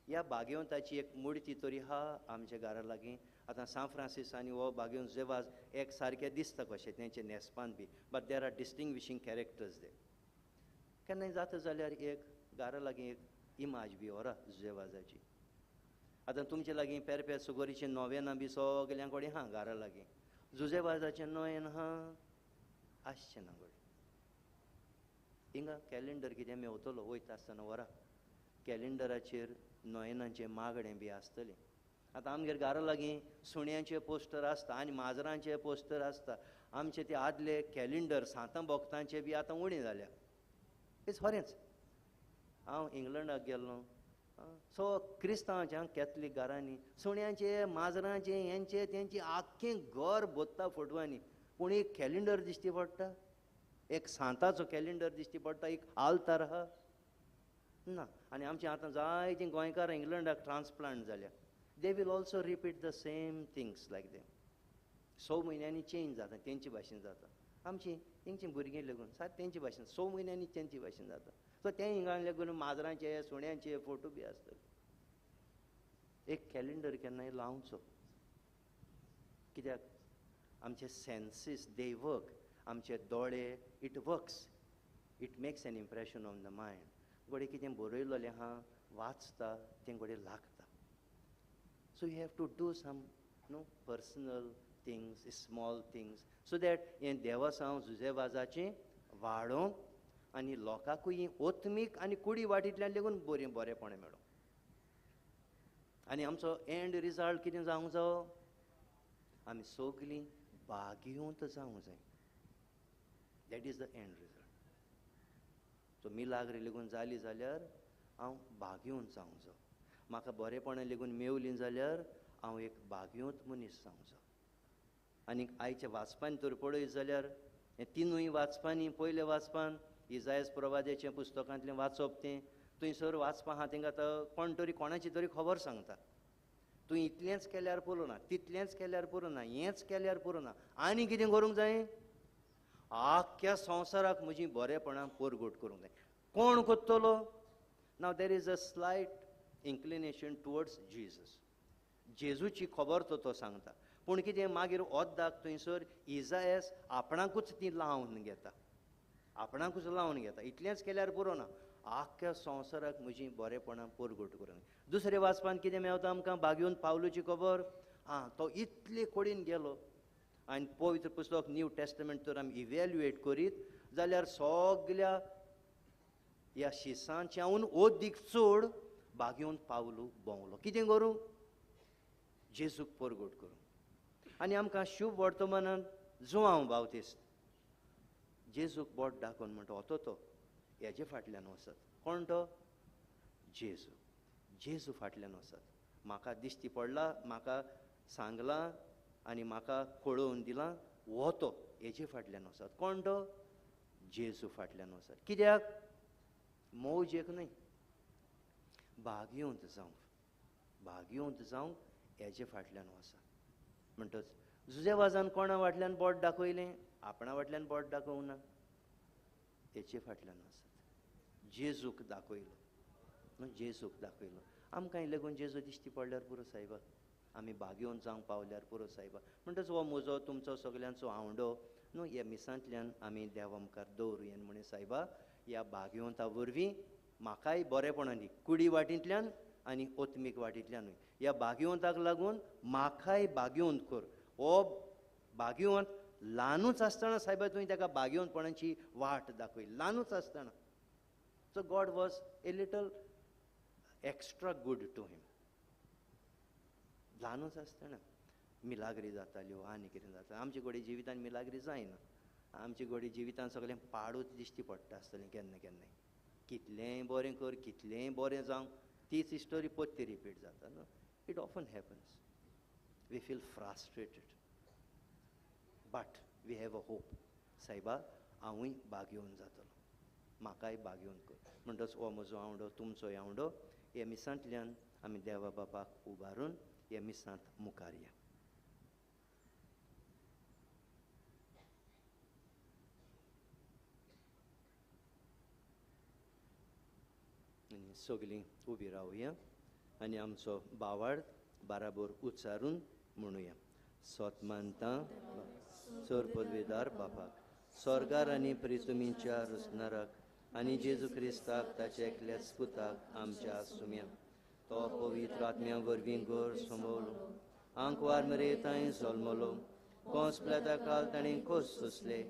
ह्या बागेवंताची एक मुर्ती तरी आहा आमच्या घरा लागीं. आतां सांत फ्रांसीस आनी हो बागेवन जुजेवाज एक सारके दिसता कशें तेंचे न्हेसपान बी, but there are distinguishing characters they. केन्नाय जाता जाल्यार एक घरा लागीं एक इमाज बी व्हरा जुजेवाजाची. आतां तुमचे लागीं पेरपेर सुगोरीचें नोवेनां बी सगल्यां कडेन आहा घरा लागीं, जुजेवाजाचें नोवेन आहा आसचें ना घडये. हिंगा कॅलेंडर कितें मेवतलो वयता आसतना व्हरा, कॅलेंडराचेर नोयनांचें मागणें बी आसतलें. आतां आमगेर घरा लागीं सुण्यांचे पोस्टर आसता आनी माजरांचे पोस्टर आसता. आमचे ते आदले कॅलेंडर सांतां भक्तांचे बी आतां उणें जाल्या. हेच खरेंच. हांव इंग्लंडाक गेल्लो, सो क्रिस्तांवाच्या कॅथलीक घरांनी सुण्यांचे, माजरांचे, हेंचे तेंचे आख्खें घर भोत्ता फोटवांनी, पूण एक कॅलेंडर दिश्टी पडटा, एक सांताचो कॅलेंडर दिश्टी पडटा, एक आल्तार आहा ना. आनी आमचे आतां जायतीं गोंयकारां इंग्लंडाक ट्रान्सप्लांट जाल्या. They will also repeat the same things like them. 6 म्हयन्यांनी चेंज जाता तेंचे भाशेन जाता. आमची तेंची भुरगीं लागून सात तेंचे भाशेन 6 म्हयन्यांनी तेंचे भाशेन जाता. सो तें हिंगा लागून माजरांचे, सुण्यांचे फोटो बी आसतले. एक कॅलेंडर केन्नाय लावचो, कित्याक आमचे सेन्सीस they work, आमचे दोळे it works, it makes an impression on the mind. घडये कितें बरयलेलें आहा वाचता तें घडये लागता. So you have to do some no personal things, small things, so that हें देवसांव जुजेवाजाचें वाडोवंक आनी लोकांकूय ओत्मीक आनी कुडी वाटींतल्यान लेगून बरें बरेंपण मेळो. आनी आमचो एंड रिजल्ट कितें जावंक जावो, आमी सगलीं भाग्यवंत जावंक जाय. That is the end result. So मिलाग्र लेगून जाली जाल्यार हांव भाग्यवंत जावंक जाय. म्हाका बरेपणां लेगून मेवली जाल्यार हांव एक भाग्यवंत मनीस जावंक जाय. आनी आयच्या वाचपान तर पळयत जाल्यार हे तिनूय वाचपांनी, पयल्या वाचपान इजायस प्रवाद्याचें पुस्तकांतलें वाचप तें थंयसर वाचपा आहा तेंकां आतां कोण तरी कोणाची तरी खबर सांगता, तूं इतलेंच केल्यार पुरो ना, तितलेंच केल्यार पुरो ना, हेंच केल्यार पुरो ना, आनी कितें करूंक जाय? आख्ख्या संवसाराक म्हजी बरेपणां परगट करूंक जाय. कोण करतलो? Now there is a slight inclination towards Jesus. जेजूची खबर तो सांगता, पूण कितें मागीर ओद्दाक थंयसर इजायस आपणाकूच ती लावन घेता, आपणाकूच लावन घेता. इतलेंच केल्यार पुरो ना, आख्ख्या संवसाराक म्हजी बरेपणां परगट करूंक. दुसरे वाचपान कितें मेवता आमकां? बागेवन पावलूची खबर. आं, तो इतले कडेन गेलो आनी पवित्र पुस्तक न्यू टेस्टमेंट तर आमी इव्हॅल्युएट करीत जाल्यार सगल्या ह्या शिसांच्याहून अदीक चड बागेवन पावलू भोंवलो. कितें करूं? जेजूक परगट करूं. आनी आमकां शुभ वर्तमानान जुआंव बावतीस्त जेजूक बोट दाखोवन म्हणटा, होतो तो हेजे फाटल्यान वचत. कोण तो? जेजू. जेजू फाटल्यान वचत. म्हाका दिश्टी पडला, म्हाका सांगलां आनी म्हाका कळोवन दिलां, हो तो हेजे फाटल्यान वचत. कोण तो? जेजू फाटल्यान वचत. कित्याक? मौजेक न्हय, भाग्यवंत जावंक, भाग्यवंत जावंक हेजे फाटल्यान वचत. म्हणटच जुजे वाजान कोणा फाटल्यान बोट दाखयलें? आपणा फाटल्यान बोट दाखोवंक ना, हेचे फाटल्यान वचत. जेजूक दाखयलो न्हू, जेजूक दाखयलो. आमकां लेगून जेजू दिश्टी पडल्यार पुरो सायबा, आमी भाग्यवंत जावंक पावल्यार पुरो सायबा. म्हणटच हो म्हजो तुमचो सगल्यांचो आवंडो न्हू ह्या मिसांतल्यान आमी देवा मुखार दवरुया म्हणे सायबा, ह्या भाग्यवंता वरवीं म्हाकाय बरेपणां दी, कुडी वाटींतल्यान आनी ओत्मीक वाटींतल्यानूय. ह्या भाग्यवंताक लागून म्हाकाय भाग्यवंत कर. हो भाग्यवंत ल्हानूच आसतना सायबा तुवें ताका भाग्यवंतपणाची वाट दाखय, ल्हानूच आसतना. So God was a little extra good to him. ल्हानूच आसतना मिलाग्री जाताल्यो आनी कितें जाता. आमचे घडये जिवितान मिलाग्री जायना, आमचे घडये जिवितान सगळें पाडूच दिश्टी पडटा आसतलें केन्ना केन्नाय. कितलेंय बरें कर, कितलेंय बरें जावं, तीच स्टोरी परती रिपीट जाता न्हू. It often happens. We feel frustrated, but we have a hope. सायबा हांवूय भाग्यवंत जातलो, म्हाकाय भाग्यवंत कर. म्हणटच हो म्हजो आवंडो, तुमचोय आवंडो, ह्या मिसांतल्यान आमी देवा बापाक उबारून ह्या मिसांत मुखार या. आनी सगलीं उबी रावया आनी आमचो बावाड बाराबर उच्चारून म्हणुया. सोत मानता सर पदवेदार बापाक, स्वर्गार आनी प्रितुमीच्या रचणाराक आनी जेजू क्रिस्ताक ताच्या एकल्याच पुताक आमच्या सुम्या, तो पवित्र आत्म्या वरवीं घर सोंबवलो, आंकवार मरे तांय जल्मलो, कोंस प्लेता काल ताणें खोस सोंसले,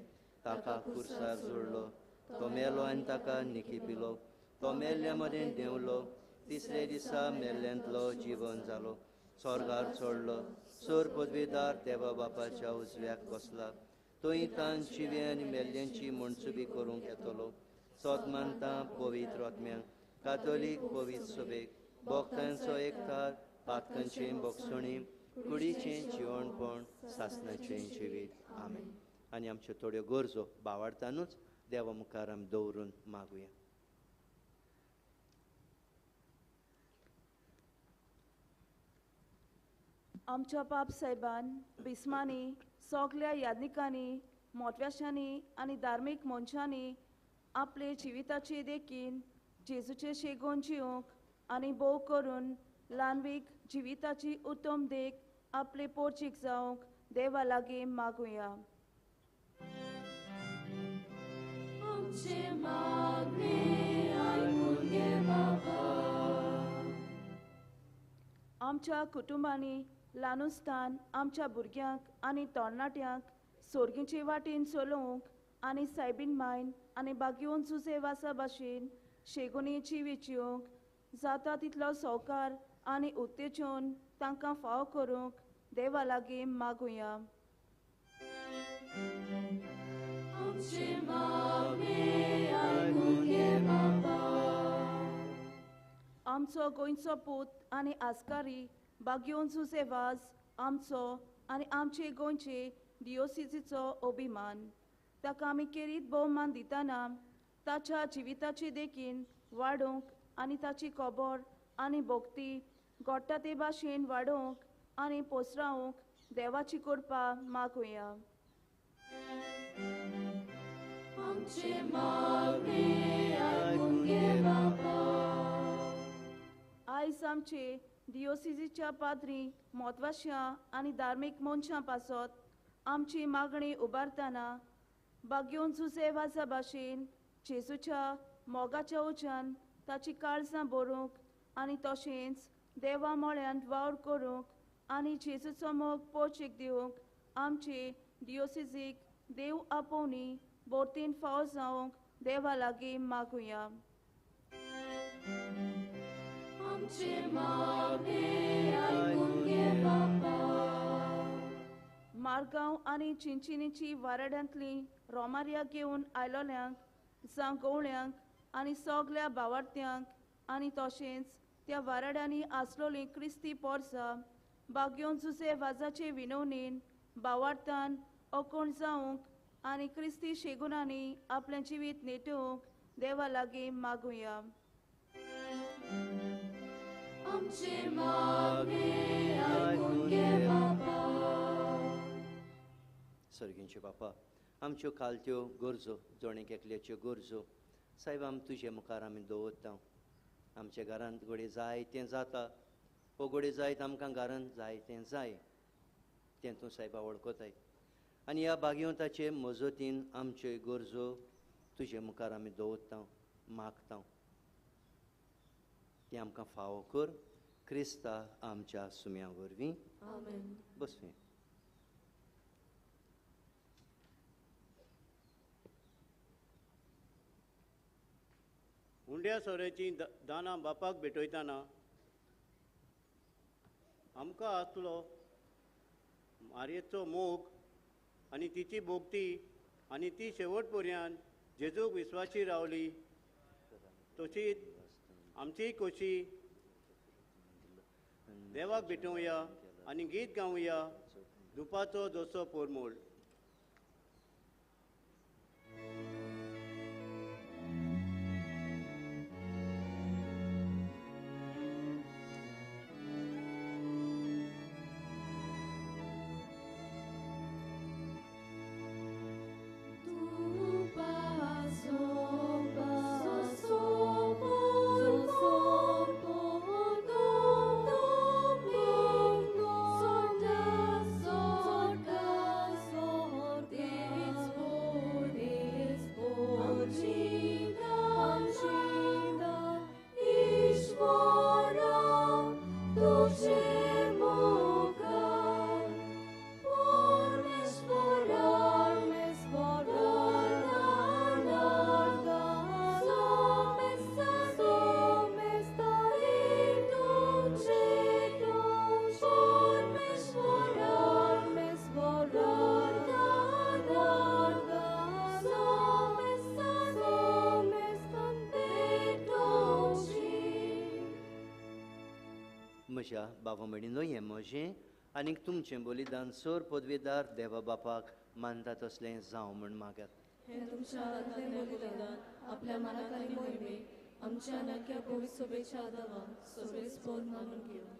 ताका खुर्सार जोडलो, तो मेलो आनी ताका निकी पिलो, तो मेल्ल्या मदें देंवलो, तिसरे दिसा मेल्ल्यांतलो जिवन जालो, स्वर्गार चडलो, सर पदवेदार देवा बापाच्या उजव्याक बसला, थंय तान जिवे आनी मेल्ल्यांची मनसुबी करूंक येतलो. सोत मानता पवित्र आत्म्यांक, कातोलीक पवित्र सभेक, भक्तांचो एकठार, पातकांचें बोगसणी, कुडीचें जिवणपण, सासणाचें जिवीत. आमेन. आनी आमच्यो थोड्यो गरजो बावाडतानूच देवा मुखार आमी दवरून मागुया. आमच्या पाप साहेबान, बिस्मांनी, सगल्या याज्ञिकांनी, मोटव्याशांनी आनी धार्मीक मनशांनी आपले जिविताची देखीन जेजूचे शेगोन जिवंक आनी भोव करून ल्हानवीक जिविताची उत्तम देख आपले पोर्चीक जावंक देवा लागीं मागुया. आमचें मागणें आयकून घे बाबा. आमच्या कुटुंबांनी ल्हानुस्तान आमच्या भुरग्यांक आनी तरणाट्यांक सोर्गीचे वाटेन चलोवंक आनी सायबीन मायन आनी बागयोन जुजे वासा भाशेन शेगुनी जिवीत जिवंक जाता तितलो सवकार आनी उत्तेजन तांकां फावो करूंक देवा लागीं मागुया. आमचे मागणें आयकून घे बापा. आमचो गोंयचो पूत आनी आस्कारी बागयोन जुझे वाज आमचो आनी आमचे गोंयचे दियोसिजीचो अभिमान. ताका आमी केरीत भोवमान दितना ताच्या जिविताची देखीन वाडोवंक आनी ताची खबर आनी भक्ती घडटा ते भाशेन वाडोवंक आनी पोसरावंक देवाची कृपा मागुया. आमचे मागणें आयकून घे बापा. आयज आमचे दियोसिजीच्या पाद्री म्हत्वाच्या आनी धार्मीक मनशां पासत आमची मागणी उबारतना बागयोन जुझे वाजा भाशेन जेजूच्या मोगाच्या उज्यान ताची काळजां भरूंक आनी तशेंच देवा मळ्यांत वावर करूंक आनी जेजूचो मोग पोचीक दिवंक आमचे दियोसिजीक देव आपोवणी बोरतीन फावो जावंक देवा लागीं मागुया. आमचे मागणें आयकून घे बापा. मारगांव आनी चिंचिनीची वाराड्यांतली रोमारिया घेवन आयलोल्यांक जावं गवळ्यांक आनी सगल्या भावार्थ्यांक आनी तशेंच त्या वाराड्यांनी आसलोली क्रिस्ती पोरसां बागयोन जुझे वाजाचे विनवणीन भावार्थान अकोण जावंक आनी क्रिस्ती शेगुणांनी आपलें जिवीत नेटोवंक देवा लागीं मागुया. आमचे मागणें आयकून घे बापा. सर्गींचे बापा, आमच्यो कालत्यो गरजो, जोणेक एकल्याच्यो गरजो सायब आम तुजे मुखार आमी दवरता. आमच्या घरांत घडये जाय तें जाता वो घडये जायत आमकां घरांत जाय तें जाय तें तूं सायबा वळखताय आनी ह्या भाग्यवंताचे मजतीन आमच्यो गरजो तुजे मुखार आमी दवरता, मागता. तें आमकां फावो कर क्रिस्ता आमच्या सुम्या वरवीं. आमेन. बसुया. उंड्या सोऱ्याचीं दानां बापाक भेटयतना आमकां आसलो मारयेचो मोग आनी तिची भोक्ती आनी ती शेवट पर्यंत जेजूक विस्वाशी रावली तशीच आमचीय खोशी देवाक भेटोवया आनी गीत गावया दुपाचो जसो पोरमोळ. म्हज्या बाबा म्हणिल्लो हें म्हजें आनीक तुमचें बलिदान सर पदवेदार देवा बापाक मानता तसलें जावं म्हूण मागात. हें तुमच्या हातांतलें बलिदान आपल्या मनाक आनी मोहिमेक आमच्या नाक्या पवित्र सोबेच्या आदावान सोबेच पोर मानून घेवं.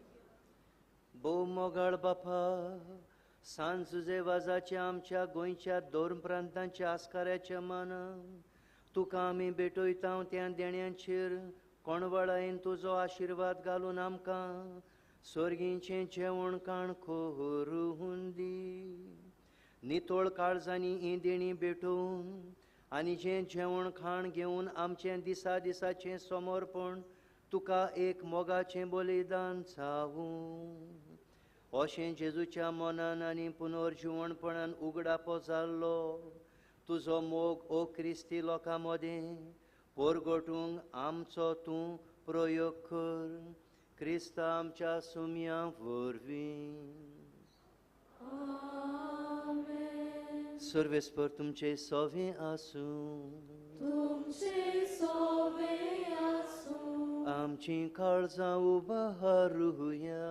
भोव मोगाळ बापा, सांज जुझे वाजाच्या आमच्या गोंयच्या दोन प्रांतांच्या आस्काऱ्याच्या मानान तुका आमी भेटयता त्या देण्यांचेर कोणवळायेन तुजो आशिर्वाद घालून आमकां सर्गींचें जेवण काण करून दी. नितळ काळजांनी ही देणी भेटोवन आनी जें जेवण खाण घेवन आमचें दिसा दिसाचें समर्पण तुका एक मोगाचें बलिदान जावूं. अशें जेजूच्या मनान आनी पुनर्जिवणपणान उगडापो जाल्लो तुजो मोग ओ क्रिस्ती लोकां मदें परगटूंक आमचो तूं प्रयोग कर क्रिस्ता आमच्या सुम्या वरवीं. सर्वेस्पर तुमचे सोवे आसूं. तुमचे सोवे आसूं. आमची काळजां उबारुया.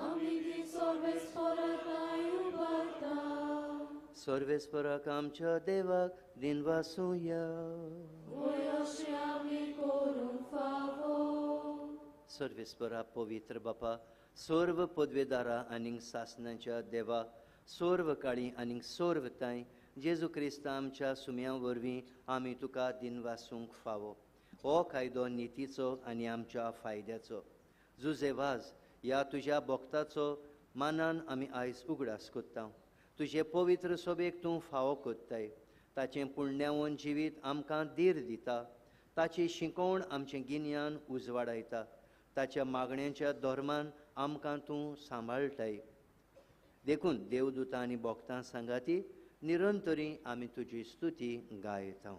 आमी ती सर्वेस्पराक उबारता. सर्वेस्पराक आमच्या देवाक दिनवासुया. वय अशें आमी करूंक फावो. सर्वेस्परा पवित्र बापा, सर्व पदवेदारा आनीक सासनाच्या देवा, सर्व काळी आनीक सर्व तांय जेजू क्रिस्त आमच्या सुम्या वरवीं आमी तुका दिनवासूंक फावो. हो कायदो नितीचो आनी आमच्या फायद्याचो. जुजे वाज ह्या तुज्या भक्ताचो मानान आमी आयज उगडास कोत्ता. तुजे पवित्र सोबेक तूं फावो कोत्ताय. ताचें पुण्यावन जिवीत आमकां धीर दिता. ताची शिकोवण आमचें गिन्यान उजवाडायता. ताच्या मागण्यांच्या धर्मान आमकां तूं सांबाळटाय. देखून देवदूतां आनी भक्तां सांगाती निरंतरी आमी तुजी स्तुती गायता.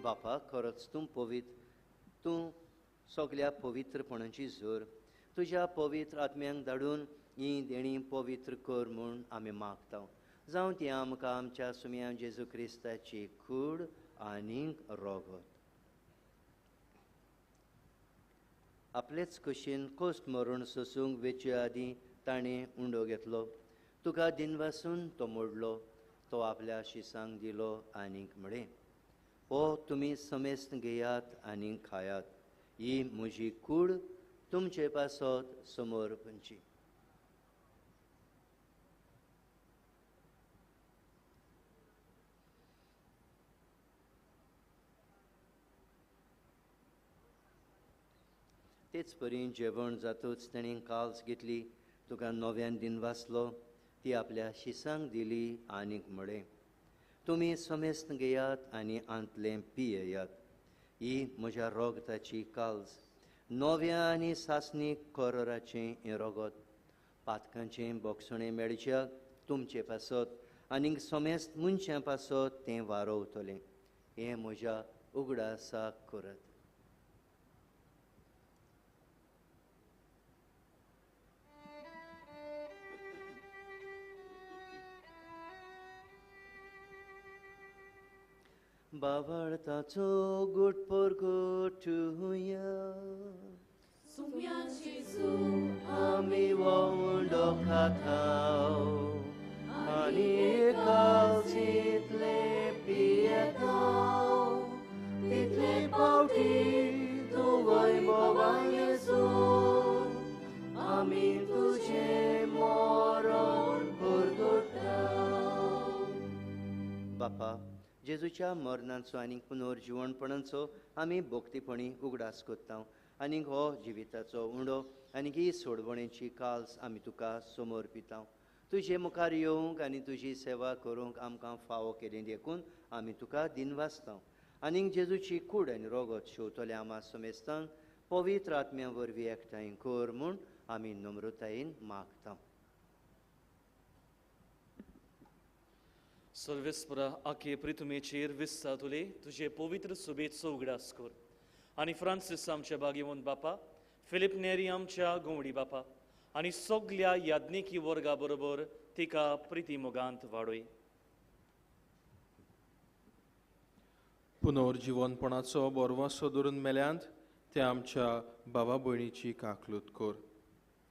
बापा, खरोच तूं पवित्र, तूं सगल्या पवित्रपणाची जोर. तुज्या पवित्र आत्म्यांक धाडून ही देणी पवित्र कर म्हूण आमी मागता. जावं ती आमकां आमच्या सुम्या जेजू क्रिस्ताची कूड आनीक रोगत. आपलेच कुशीन कोस्ट मरण सोसूंक वेचे आदीं ताणें उंडो घेतलो. तुका दिनवासून तो मोडलो. तो आपल्या शिसांक दिलो आनीक म्हळें, हो तुमी समेस्त घेयात आनी खायात. ही म्हजी कूड तुमचे पासत समोर पंची. तेच परी जेवण जातूच ताणें काल्स घेतली. तुका नव्यान दिनवासलो. ती आपल्या शिसांक दिली आनीक म्हळें, तुमी समेस्त घेयात आनी आंतलें पियेयात. ही म्हज्या रोगताची काल्स, नव्या आनी सासणीक कराराचें हें रोगत. पातकांचें बोगसणें मेळच्याक तुमचे पासत आनीक समेस्त मनशां पासत तें वारोवतलें. हें म्हज्या उगडासाक करत. बावळताचो गुट परगटुया. सुम्या जेजू आमी उंडो खाताव आनी कालचितले पियेताव. तितले पावटी तूं वैभवान जेजू आमी तुजें मरण परगटाव. बापा, जेजूच्या मरणाचो आनी पुनर्जिवणपणाचो आमी भक्तीपणी उगडास कोत्ता. आनीक हो जिविताचो उंडो आनी ही सोडवणेची काल्स आमी तुका समर्पिता. तुजे मुखार येवंक आनी तुजी सेवा करूंक आमकां फावो केली देखून आमी तुका दिनवासता. आनीक जेजूची कूड आनी रोगत शेवतल्या आमा समेस्तांक पवित्र आत्म्या वरवीं एकठांय कर म्हूण आमी नम्रतायेन मागता. सर्वेस्परा आखे प्रितुमेचेर विस्तातुले तुजे पवित्र सुबेचो उगडास कर. आनी फ्रांसीस आमच्या बागेवन बापा, फिलीप नेरी आमच्या गोवडी बापा आनी सगल्या याज्ञिकी वर्गा बरोबर तिका प्रिती मोगांत वाडय. पुनर्जिवनपणाचो बोरवासो धरून मेल्यांत ते आमच्या बाबा भयणीची काकलूत कर.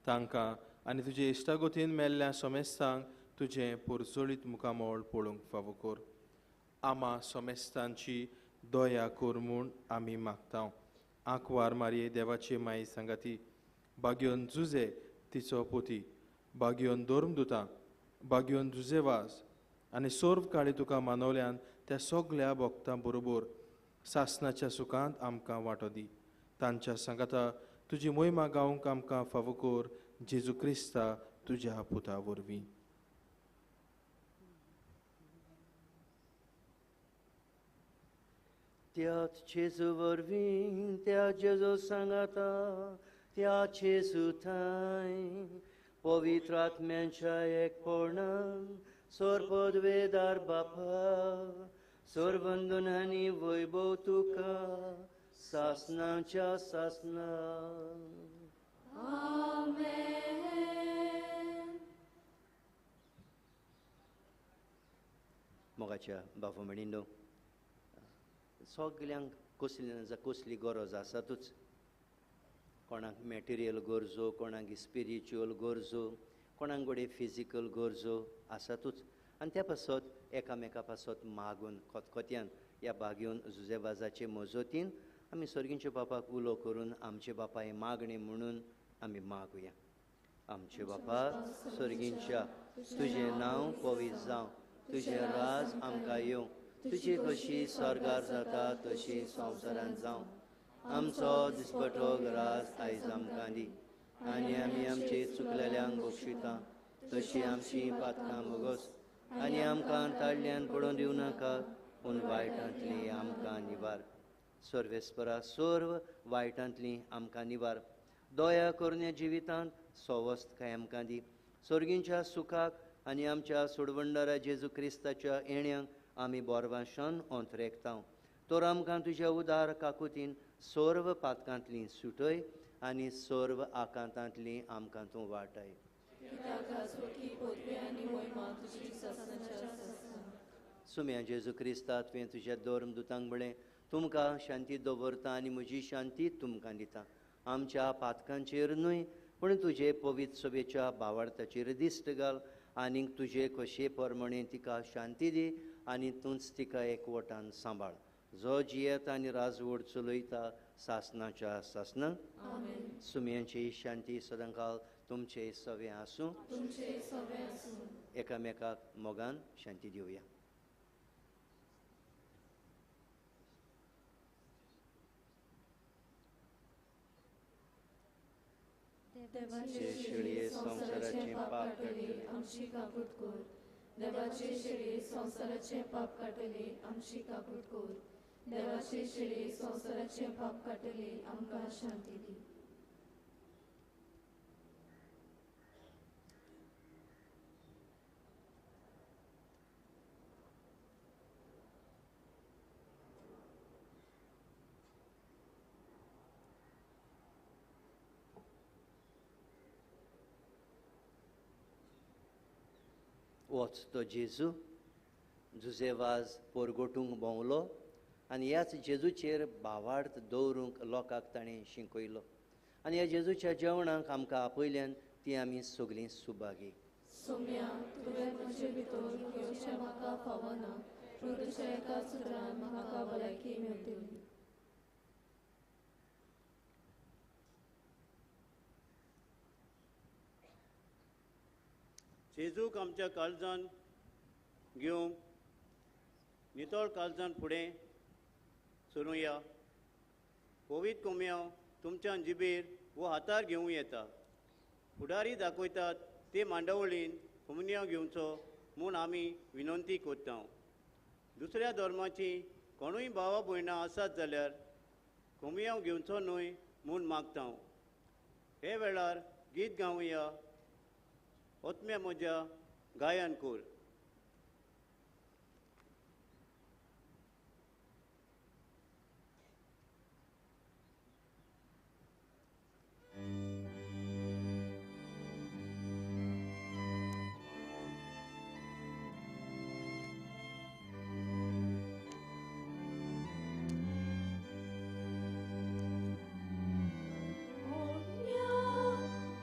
तांकां आनी तुजे इश्टागतीन मेल्ल्या समेस्तांक तुजें पोरजोळीत मुखामळ पळोवंक फावो कर. आमा सोमेस्तांची दया कर म्हूण आमी मागता. आंकवार मारये देवाची माई सांगाती, बागयोन जुजे तिचो पोती, बागयोन धर्मदुतां, बागयोन जुजेवास आनी सर्व काळी तुका मानवल्यान त्या सगल्या भक्तां बरोबर सासनाच्या सुखांत आमकां वांटो दी. तांच्या सांगाता तुजी मोहिमा गावंक आमकां फावो कर, जेजू क्रिस्ता तुज्या पुता वरवीं. त्याच जेजू वरवीं, त्या जेजू सांगाता, त्या जेजू थांय पवित्र आत्म्यांच्या एकपणान सर्वपदवेदार बापा, सर्वंदन आनी वैभव तुका सासनाच्या सासना. आमेन. मोगाच्या बाबा म्हणिल्लो, सगल्यांक कसली ना कसली गरज आसातूच. कोणाक मॅटेरियल गरजो, कोणाक स्पिरिच्युअल गरजो, कोणाक घडये फिजिकल गरजो आसातूच. आनी त्या पासत एकामेका पासत मागून खतखत्यान ह्या बागेवन जुजेबाजाचे मजतीन आमी सर्गींच्या बापाक उलो करून आमचे बापा हे मागणें म्हणून आमी मागुया. आमचे बापा सर्गींच्या, तुजें नांव पवित्र जावं, तुजें राज आमकां येवं, तुजी कशी स्वर्गार जाता तशी संवसारांत जावं. आमचो दिसपटो राज आयज आमकां दी, आनी आमी आमचे चुकलेल्यांक बक्षिता तशी आमची पातकां भोगोस, आनी आमकां ताडल्यान पडोवन दिवं नाका, पूण वायटांतली आमकां निवार. सर्वेस्परा सर्व वायटांतली आमकां निवार. दया करून ह्या जिवितांत सवस्तकाय आमकां दी. सर्गींच्या सुखाक आनी आमच्या सोडवंडारा जेजू क्रिस्ताच्या येण्यांक आमी बोरवाशान अंतरेकता. तर आमकां तुज्या उदार काकुतीन सर्व पातकांतली सुटय आनी सर्व आकांतांतली आमकां तूं वाटाय. सुम्या जेजू क्रिस्ता, तुवें तुज्या धर्मदुतांक म्हळें, तुमकां शांती दवरता आनी म्हजी शांती तुमकां दिता. आमच्या पातकांचेर न्हय पूण तुजे पवित्र सभेच्या भावार्थाचेर दिश्ट घाल आनीक तुजे कशे प्रमाणे तिका शांती दी आनी तूंच तिका एकवटान सांबाळ, जो जियेता आनी राजवट चलयता सासनाच्या सासनाक. सुम्यांची शांती सदांकाळ तुमचे सवे आसूं. एकामेकाक मोगान शांती दिवया. देवाचे शेळये संवसाराचें पाप काडटले आमची काकूट कर. देवाचे शेळये संवसाराचें पाप काडटले आमची काकूट कर. देवाचे शेळये संवसाराचें पाप काडटले आमकां शांती दी. वच तो जेजू जुजेवाज पोरगोटूंक भोंवलो आनी ह्याच जेजूचेर भावार्थ दवरूंक लोकांक ताणें शिकयलो आनी ह्या जेजूच्या जेवणाक आमकां आपयल्यान ती आमी सगळीं सुभागी. सोम्या, तुवें म्हजे भितर येवचें म्हाका फावना, पूण तुज्या एका सुत्रान म्हाका भलायकी मेळटली. जेजूक आमच्या काळजान घेवंक नितळ काळजान फुडें सरुया. पवित्र कोम्यांव तुमच्या जिबेर वो हातार घेवं येता. फुडारी दाखयतात ते मांडावळीन कोमुनियांव घेवचो म्हूण आमी विनंती करता. दुसऱ्या धर्माची कोणूय भावा भयणां आसात जाल्यार कोमुयांव घेवचो न्हय म्हूण मागता. हे वेळार गीत गावया, आत्म्या म्हज्या गायन कर.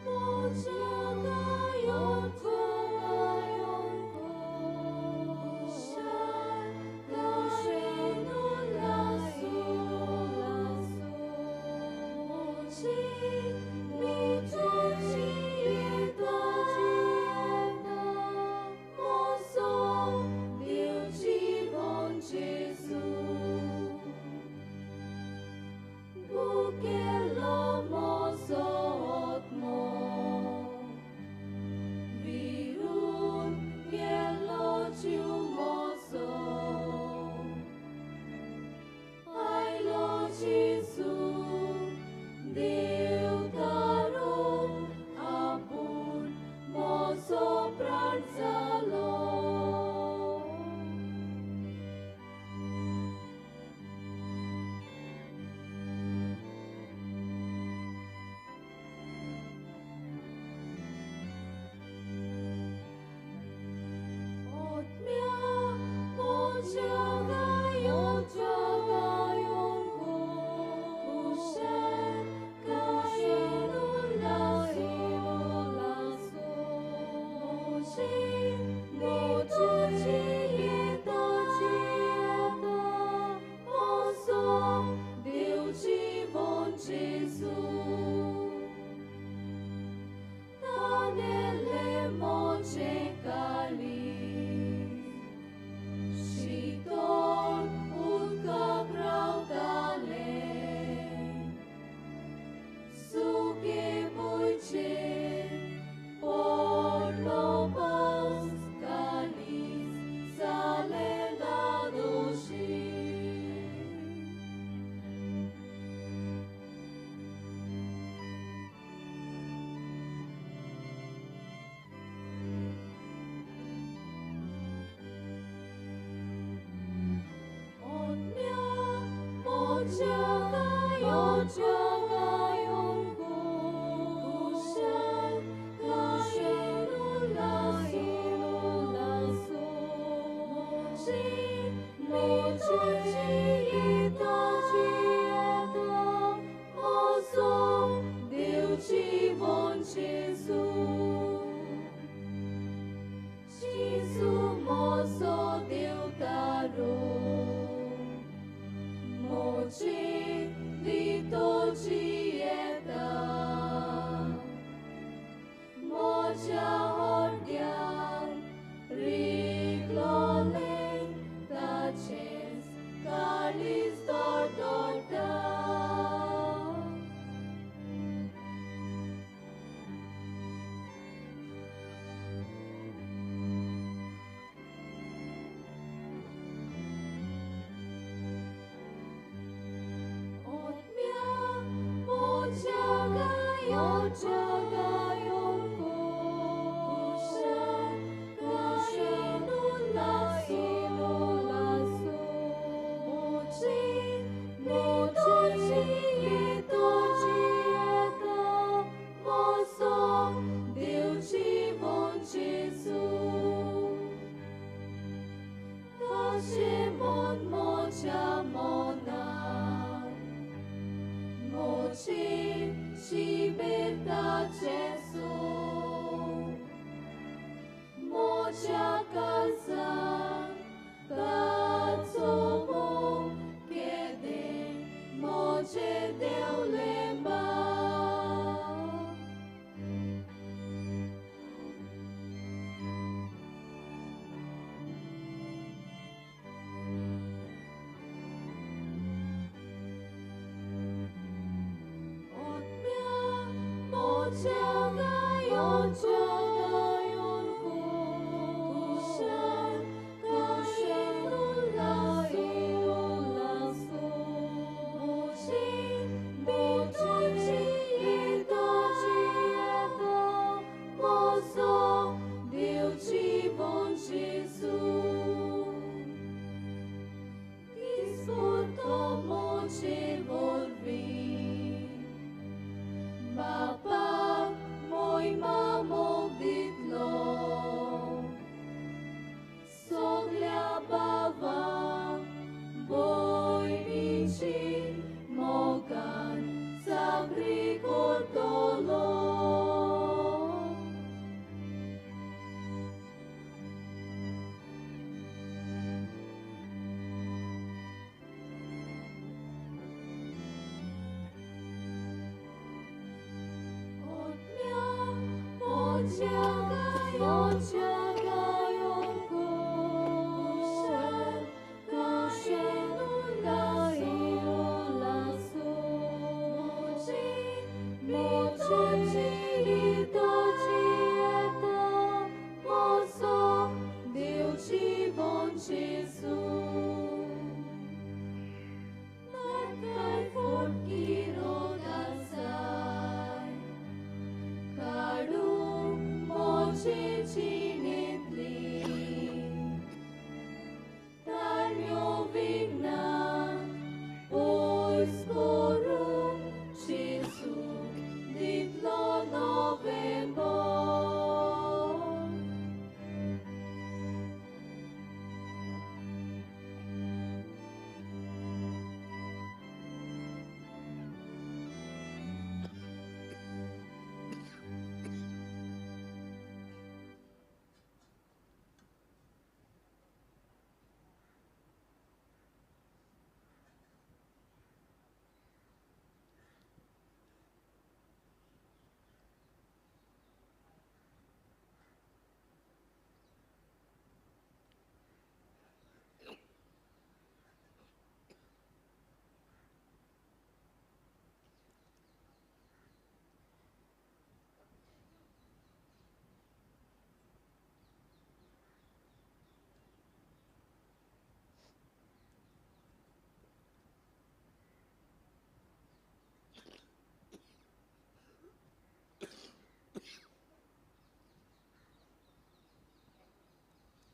Moja gayon ko, gayon ko.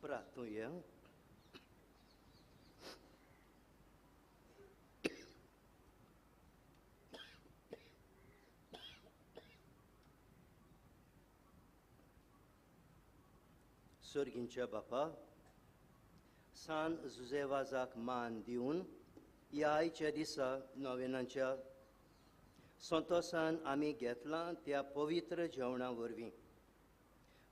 प्रार्थुया. सर्गींच्या बापा, सान जुजेवाजाक मान दिवन ह्या आयच्या दिसा नोवेनाच्या संतोसान आमी घेतलां त्या पवित्र जेवणा वरवीं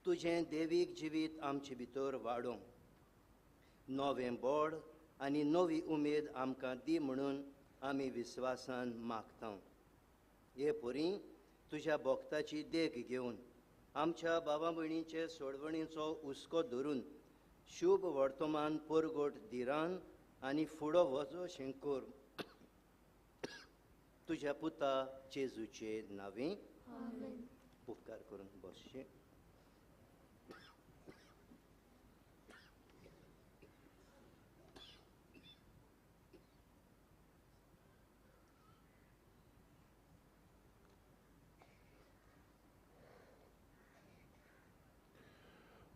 तुजें देवीक जिवीत आमचे भितर वाडोवंक नवें बोड आनी नवी उमेद आमकां दी म्हणून आमी विस्वासान मागता. हे परी तुज्या भक्ताची देख घेवन आमच्या बाबा भयणीचे सोडवणीचो हुस्को धरून शुभ वर्तमान परगट धिरान आनी फुडो वचो शेंकर तुज्या पुता जेजूचे नांवे. उपकार करून बसचें.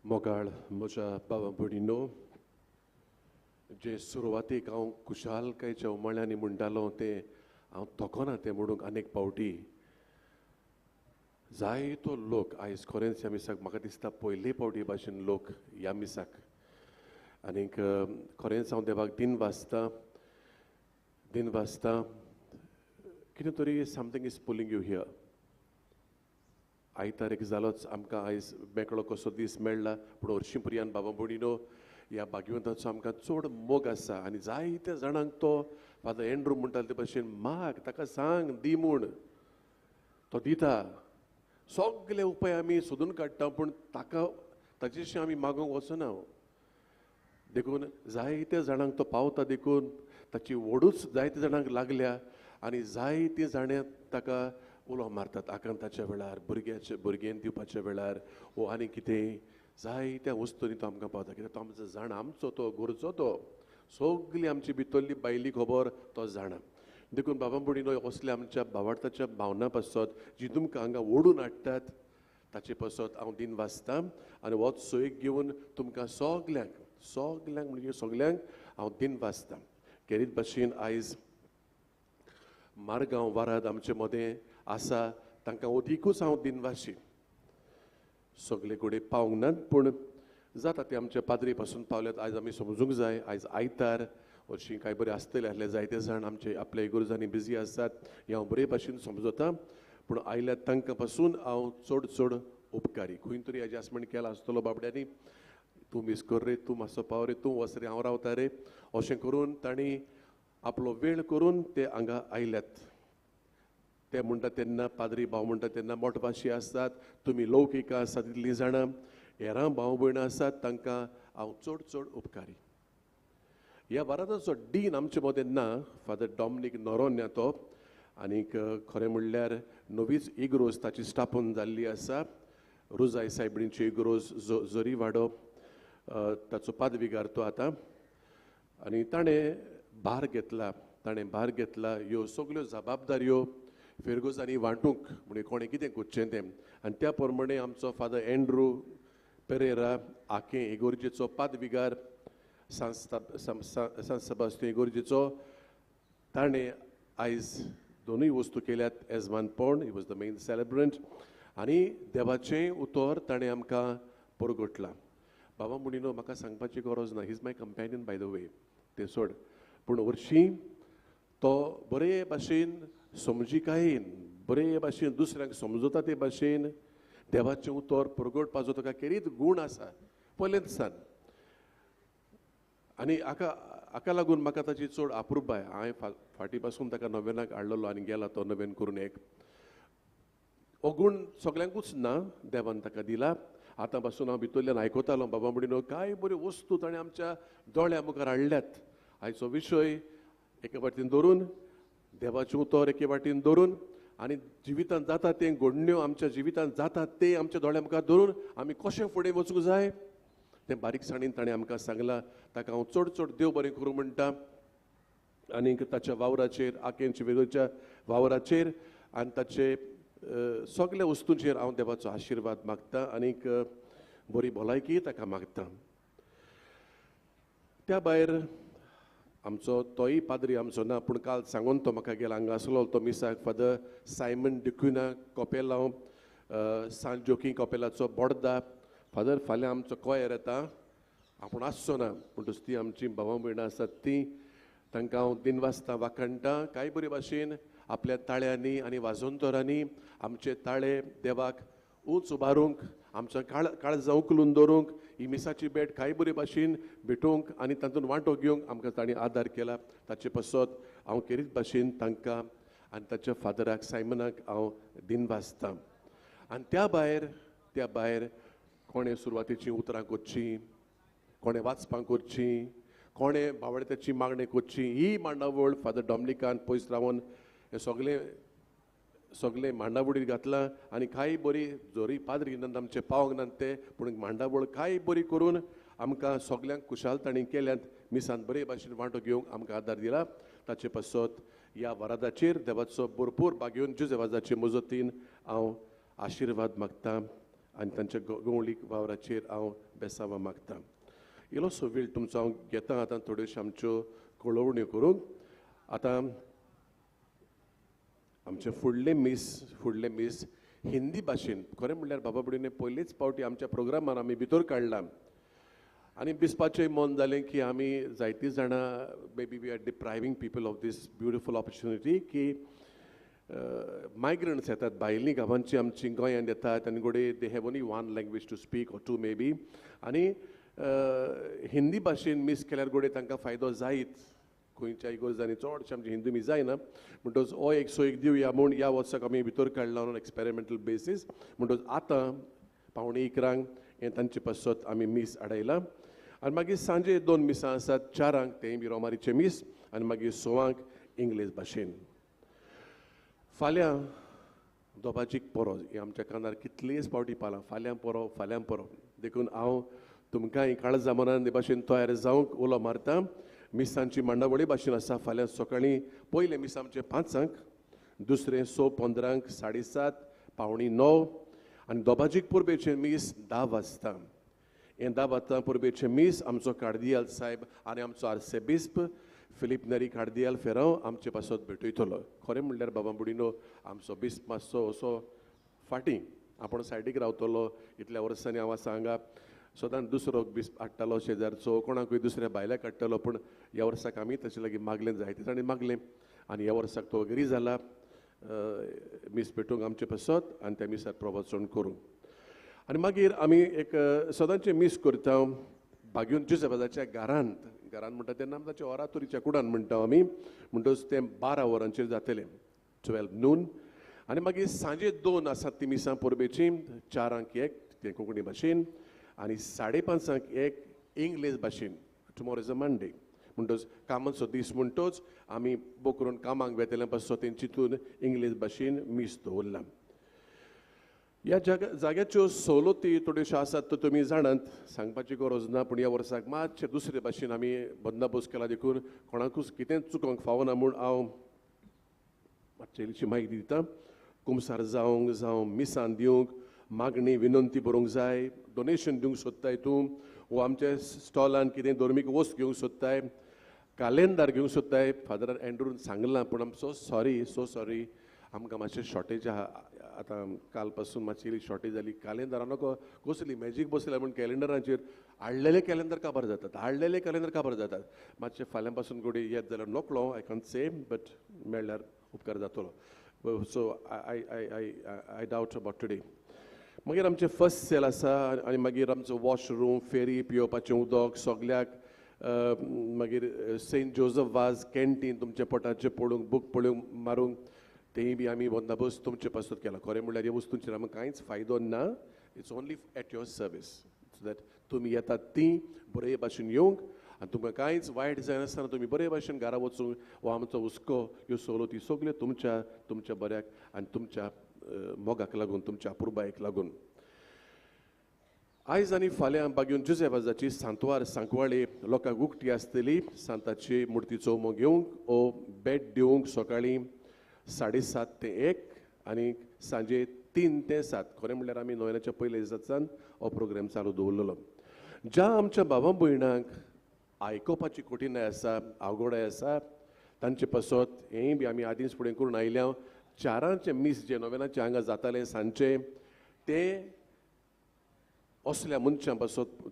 मोगाळ म्हज्या बाबा भयणीनो, जे सुरवातीक हांव खुशालकायेच्या उमाळ्यांनी म्हणटालो तें हांव थकना तें म्हणूंक. अनेक फावटी जायतो लोक आयज खरेंच ह्या मिसाक म्हाका दिसता पयले फावटी भाशेन लोक ह्या मिसाक, आनीक खरेंच हांव देवाक दिन वाचता दिन वाचता कितें तरी something is pulling you here. आयतार एक जालोच आमकां आयज मेकळो कसो दीस मेळ्ळा, पूण हरशीं पर्यान बाबा भयणीनो ह्या भाग्यवंताचो आमकां चड मोग आसा आनी जायत्या जाणांक तो फादर एंड्रू म्हणटाले ते भशेन माग, ताका सांग दी म्हूण, तो दिता. सगळे उपाय आमी सोदून काडटा पूण ताका ताचेशी आमी मागूंक वचना. देखून जायत्या जाणांक तो पावता, देखून ताची ओडूच जायत्या जाणांक लागल्या आनी जायतीं जाणां ताका उलो मारतात आकांताच्या वेळार, भुरग्याचे भुरगेन दिवपाच्या वेळार वो आनी कितें जायत्या वस्तूंनी तो आमकां पावता. कित्याक तो आमचो जाणा, आमचो तो गरजो, तो सगली आमची भितरली भायली खबर तो जाणा. देखून बाबा भयणीनो असल्या आमच्या भावार्थाच्या भावना पासत जी तुमकां हांगा ओडून हाडटात ताचे पासत हांव दिन वाचतां आनी होच सोयीक घेवन तुमकां सगल्यांक सगल्यांक म्हणजे सगल्यांक हांव दिन वाचतां. खेरीत भाशेन आयज मारगांव वाराद आमचे मदें आसा तांकां अदिकूच हांव दिनवाशी. सगळे कडेन पावंक नात पूण जाता ते आमच्या पाद्री पासून पावल्यात. आयज आमी समजूंक जाय आयज आयतार अशी कांय बरें आसतलें आसलें जायते जाण आमचे आपल्या इगर्जांनी बिजी आसात हें हांव बरे भाशेन समजता. पूण आयल्यात तांकां पासून हांव चड चड उपकारी. खंय तरी एडजस्टमेंट केला आसतलो बाबड्यांनी, तूं मीस कर रे, तूं मातसो पाव रे, तूं वच रे, हांव रावता रे, अशें करून तांणी आपलो वेळ करून ते हांगा आयल्यात. ते म्हणटा तेन्ना पाद्री भाव म्हणटा तेन्ना मोटभाशी आसतात, तुमी लौकिका आसात तितलीं जाणां, हेरां भाव भयणां आसात तांकां हांव चड चड उपकारी. ह्या वारादाचो डीन आमचे मदें ना, फादर डॉमनीक नोरोन्या तो, आनीक खरें म्हणल्यार नवीच इग्रोज ताची स्थापन जाल्ली आसा, रोजाय सायबिणीची इग्रोज जरी वाडो ताचो पादविगार तो आतां. आनी ताणें भार घेतला, ताणें भार घेतला ह्यो सगल्यो जबाबदाऱ्यो फिरगोजांनी वांटूंक, म्हणजे कोणें कितें करचें तें. आनी त्या प्रमाणे आमचो फादर एंड्रू पेरेरा आके इगोर्जेचो पादविगार सांत सेबास्तियांव इगोर्जेचो, ताणें आयज दोनूय वस्तू केल्यात येजमानपण. He was the main celebrant आनी देवाचें उतर ताणें आमकां परगटलां. बाबा म्हणिनो म्हाका सांगपाची गरज ना, he is my companion by the way, तें सोड, पूण हरशीं तो बरे भाशेन समजिकायेन बरे भाशेन दुसऱ्यांक समजता ते भाशेन देवाचें उतर परगटपाचो ताका खेरीत गूण आसा पयलेंच सान. आनी हाका लागून म्हाका ताची चड अप्रुबाय. हांवें फाटीं पासून ताका नोवेनाक हाडलेलो आनी गेला तो नोवेन करून. एक हो गूण सगल्यांकूच ना, देवान ताका दिला. आतां पासून हांव भितरल्यान आयकतालो बाबा म्हणिनो कांय बऱ्यो वस्तू ताणें आमच्या दोळ्या मुखार हाडल्यात. आयचो विशय एके वाटेन धरून, देवाचें उतर एके वाटेन धरून, आनी जिवितांत जाता तें घडण्यो आमच्या जिवितांत जाता तें आमच्या दोळ्या मुखार धरून आमी कशें फुडें वचूंक जाय तें बारीकसाणीन ताणें आमकां सांगलां. ताका हांव चड चड देव बरें करूं म्हणटा. आनीक ताच्या वावराचेर, आकेंच्या वेगळ्या वावराचेर आनी ताचे सगल्या वस्तूंचेर हांव देवाचो आशिर्वाद मागता आनीक बरी भलायकी ताका मागता. त्या भायर आमचो तोय पाद्री आमचो ना, पूण काल सांगून तो म्हाका गेला हांगा आसलो तो मिसाक फादर सायमन डिक्युना कॉपेलांव सांत जोकी कॉपेलाचो बोडदा. फादर फाल्यां आमचो कोयर येता, आपूण आसचो ना, पूण ती आमची भावां भयणां आसात ती तांकां हांव दिनवासता वाखाणटा. कांय बरे भाशेन आपल्या ताळ्यांनी आनी वाजोंतरांनी आमचे ताळे देवाक उंच उबारूंक, आमच्या काळजां उखलून दवरूंक, ही मिसाची भेट कांय बरे भाशेन भेटोवंक आनी तातूंत वांटो घेवंक आमकां तांणी आदार केला. ताचे पासत हांव खेरीत भाशेन तांकां आनी ताच्या फादराक सायमनाक हांव दिनवासता. आनी त्या भायर कोणें सुरवातेचीं उतरां करचीं, कोणें वाचपां करचीं, कोणें बावडत्याची मागणें करची, ही मांडावळ फादर डॉमनिकान पयस रावन हें सगळें सगळें मांडावळीर घातलां. आनी कांय बरी जरी पाद्री नात आमचे पावंक नात ते, पूण मांडावळ कांय बरी करून आमकां सगल्यांक कुशालताणी केल्यात. मिसान बरे भाशेन वांटो घेवंक आमकां आदार दिला. ताचे पासत ह्या वरादाचेर देवाचो भरपूर बागेवन जुजेवाजाचे मजतीन हांव आशिर्वाद मागता आनी तांच्या गवळीक वावराचेर हांव बेसांवां मागता. इल्लोसो वेळ तुमचो हांव घेता आतां थोड्योश्यो आमच्यो कळोवण्यो करूंक. आतां आमचें फुडलें मीस हिंदी भाशेन. खरें म्हणल्यार बाबा बुडीने पयलेच पावटी आमच्या प्रोग्रामान आमी भितर काडला आनी बिस्पाचें मन जालें की आमी जायतीं जाणां maybe we are depriving people of this beautiful opportunity की मायग्रंट्स येतात भायलीं गांवांची आमची गोंयांत येतात आनी गोडे they have only one language to speak or two maybe. आनी हिंदी भाशेन मीस केल्यार गोडे तांकां फायदो जायत. खंयच्या इगोर्जांनी चडशें आमचें हिंदू मीस जायना, म्हणटकच हो एक सोयीक दिवया म्हूण ह्या वर्साक आमी भितर काडला ऑन एक्सपेरिमेंटल बेसीस. म्हणटकच आतां 10:45 हें तांचे पासत आमी मीस आडयलां. आनी मागीर सांजे 2 मिसां आसात, 4 तें बी रोमारीचें मीस आनी मागीर 6 इंग्लीश भाशेन. फाल्यां दोबाजीक पोरो हें आमच्या कानार कितलेच पावटी पालां, फाल्यां पोरो फाल्यां पोरो. देखून हांव तुमकां काळजा मनान भाशेन तयार जावंक उलो मारता. मिसांची मांडावळी भाशेन आसा. फाल्यां सकाळीं पयलें मीस आमचें 5, दुसरें 6:15, 7:30, 8:45 आनी दोबाजीक परबेचें मीस 10 वाजता. हें 10 वाजता परबेचें मीस आमचो कार्दियाल साहेब आनी आमचो आर्सेबिस्प फिलीप नेरी कार्दियाल फेरांव आमचे पासत भेटयतलो. खरें म्हणल्यार बाबा बुडिनो आमचो बिस्प मातसो असो फाटीं आपूण सायडीक रावतलो. इतल्या वर्सांनी हांव आसा हांगा, सदांच दुसरो बिस्प हाडटालो शेजारचो, कोणाकूय दुसऱ्या भायल्याक हाडटालो, पूण ह्या वर्साक आमी ताचे लागीं मागलें, जायते जाणांनी मागलें आनी ह्या वर्साक तो अग्री जाला मीस पेटोवंक आमचे पासत आनी त्या मिसार प्रवचन करूंक. आनी मागीर आमी एक सदांचें मीस करता बागयोन जुजेबाजाच्या घरांत. घरांत म्हणटा तेन्ना आमी ताच्या ओरातोरीच्या कुडान म्हणटा आमी, म्हणटच तें 12 वरांचेर जातलें, 12 नून. आनी मागीर सांजे 2 आसात ती मिसां परबेचीं, 4 एक तें कोंकणी भाशेन आनी 5:30 एक इंग्लीश भाशेन. टुमोरो is a Monday, म्हणटच कामाचो दीस, म्हणटच आमी बोकरून कामाक वेतल्या पासून तें चिंतून इंग्लीश भाशेन मीस दवरलां. ह्या जाग्याच्यो सवलती थोड्योश्यो आसात त्यो तुमी जाणात, सांगपाची गरज ना, पूण ह्या वर्साक मातशें दुसरे भाशेन आमी बंदोबस्त केला, देखून कोणाकूच कितेंच चुकोवंक फावना म्हूण हांव मातशी इल्लीशी म्हायती दितां. कुमसार जावंक जावं मिसान दिवंक मागणी विनंती बरोवंक जाय, डोनेशन दिवंक सोदताय तूं, वो आमच्या स्टॉलान कितें धर्मीक वस्त घेवंक सोदताय, कालेंदार घेवंक सोदताय. फादर एन्ड्रून सांगलां, पूण आम सो सॉरी, सो सॉरी, आमकां मातशें शॉर्टेज आहा. आतां काल पासून मातशी इल्ली शॉर्टेज जाली. कालेंदरां नको कसली मॅजीक बसल्या म्हूण कॅलेंडरांचेर हाडलेले कॅलेंडर काबार जातात, हाडलेले कॅलेंडर काबार जातात. मातशें फाल्यां पासून घोडी येत जाल्यार नकळो, I can't say, but मेळ्ळ्यार उपकार जातलो. So I I I I doubt about today. मागीर आमचें फर्स्ट सेल आसा आनी मागीर आमचो वॉशरूम, फेरी, पियोवपाचें उदक सगल्याक, मागीर सेंट जोजफ वाज कॅन्टीन तुमच्या पोटाचें पळोवंक, बूक पळोवंक मारूंक, तेंय बी आमी बंदोबस्त तुमचे पासत केला. खरें म्हणल्यार ह्या वस्तूंचेर आमकां कांयच फायदो ना, it's only at your service, so that तुमी येतात तीं बरे भाशेन येवंक आनी तुमकां कांयच वायट जायनासतना तुमी बरे भाशेन घरा वचूंक हो आमचो हुस्को, ह्यो सवलती सगल्यो तुमच्या तुमच्या बऱ्याक आनी तुमच्या मोगाक लागून, तुमच्या अपुरबायेक लागून. आयज आनी फाल्यां बागयोन जुजेबाजाची सांतवार सांकवाळे लोकांक उक्ती आसतली. सांताची मुर्तीचो उमो घेवंक ओ भेट दिवंक सकाळीं 7:30 ते 1 आनी सांजे 3 ते 7. खरें म्हणल्यार आमी नोव्हेंनाच्या पयल्या दिसाच्यान हो प्रोग्राम चालू दवरलेलो. ज्या आमच्या बाबा भयणांक आयकुपाची कठीणाय आसा, आवगडाय आसा, तांचे पासत हेंय बी आमी आदींच फुडें करून आयल्या. 4 मीस जें नोव्हेंनाचें हांगा जातालें सांजचें, तें असल्या मनशां पासत,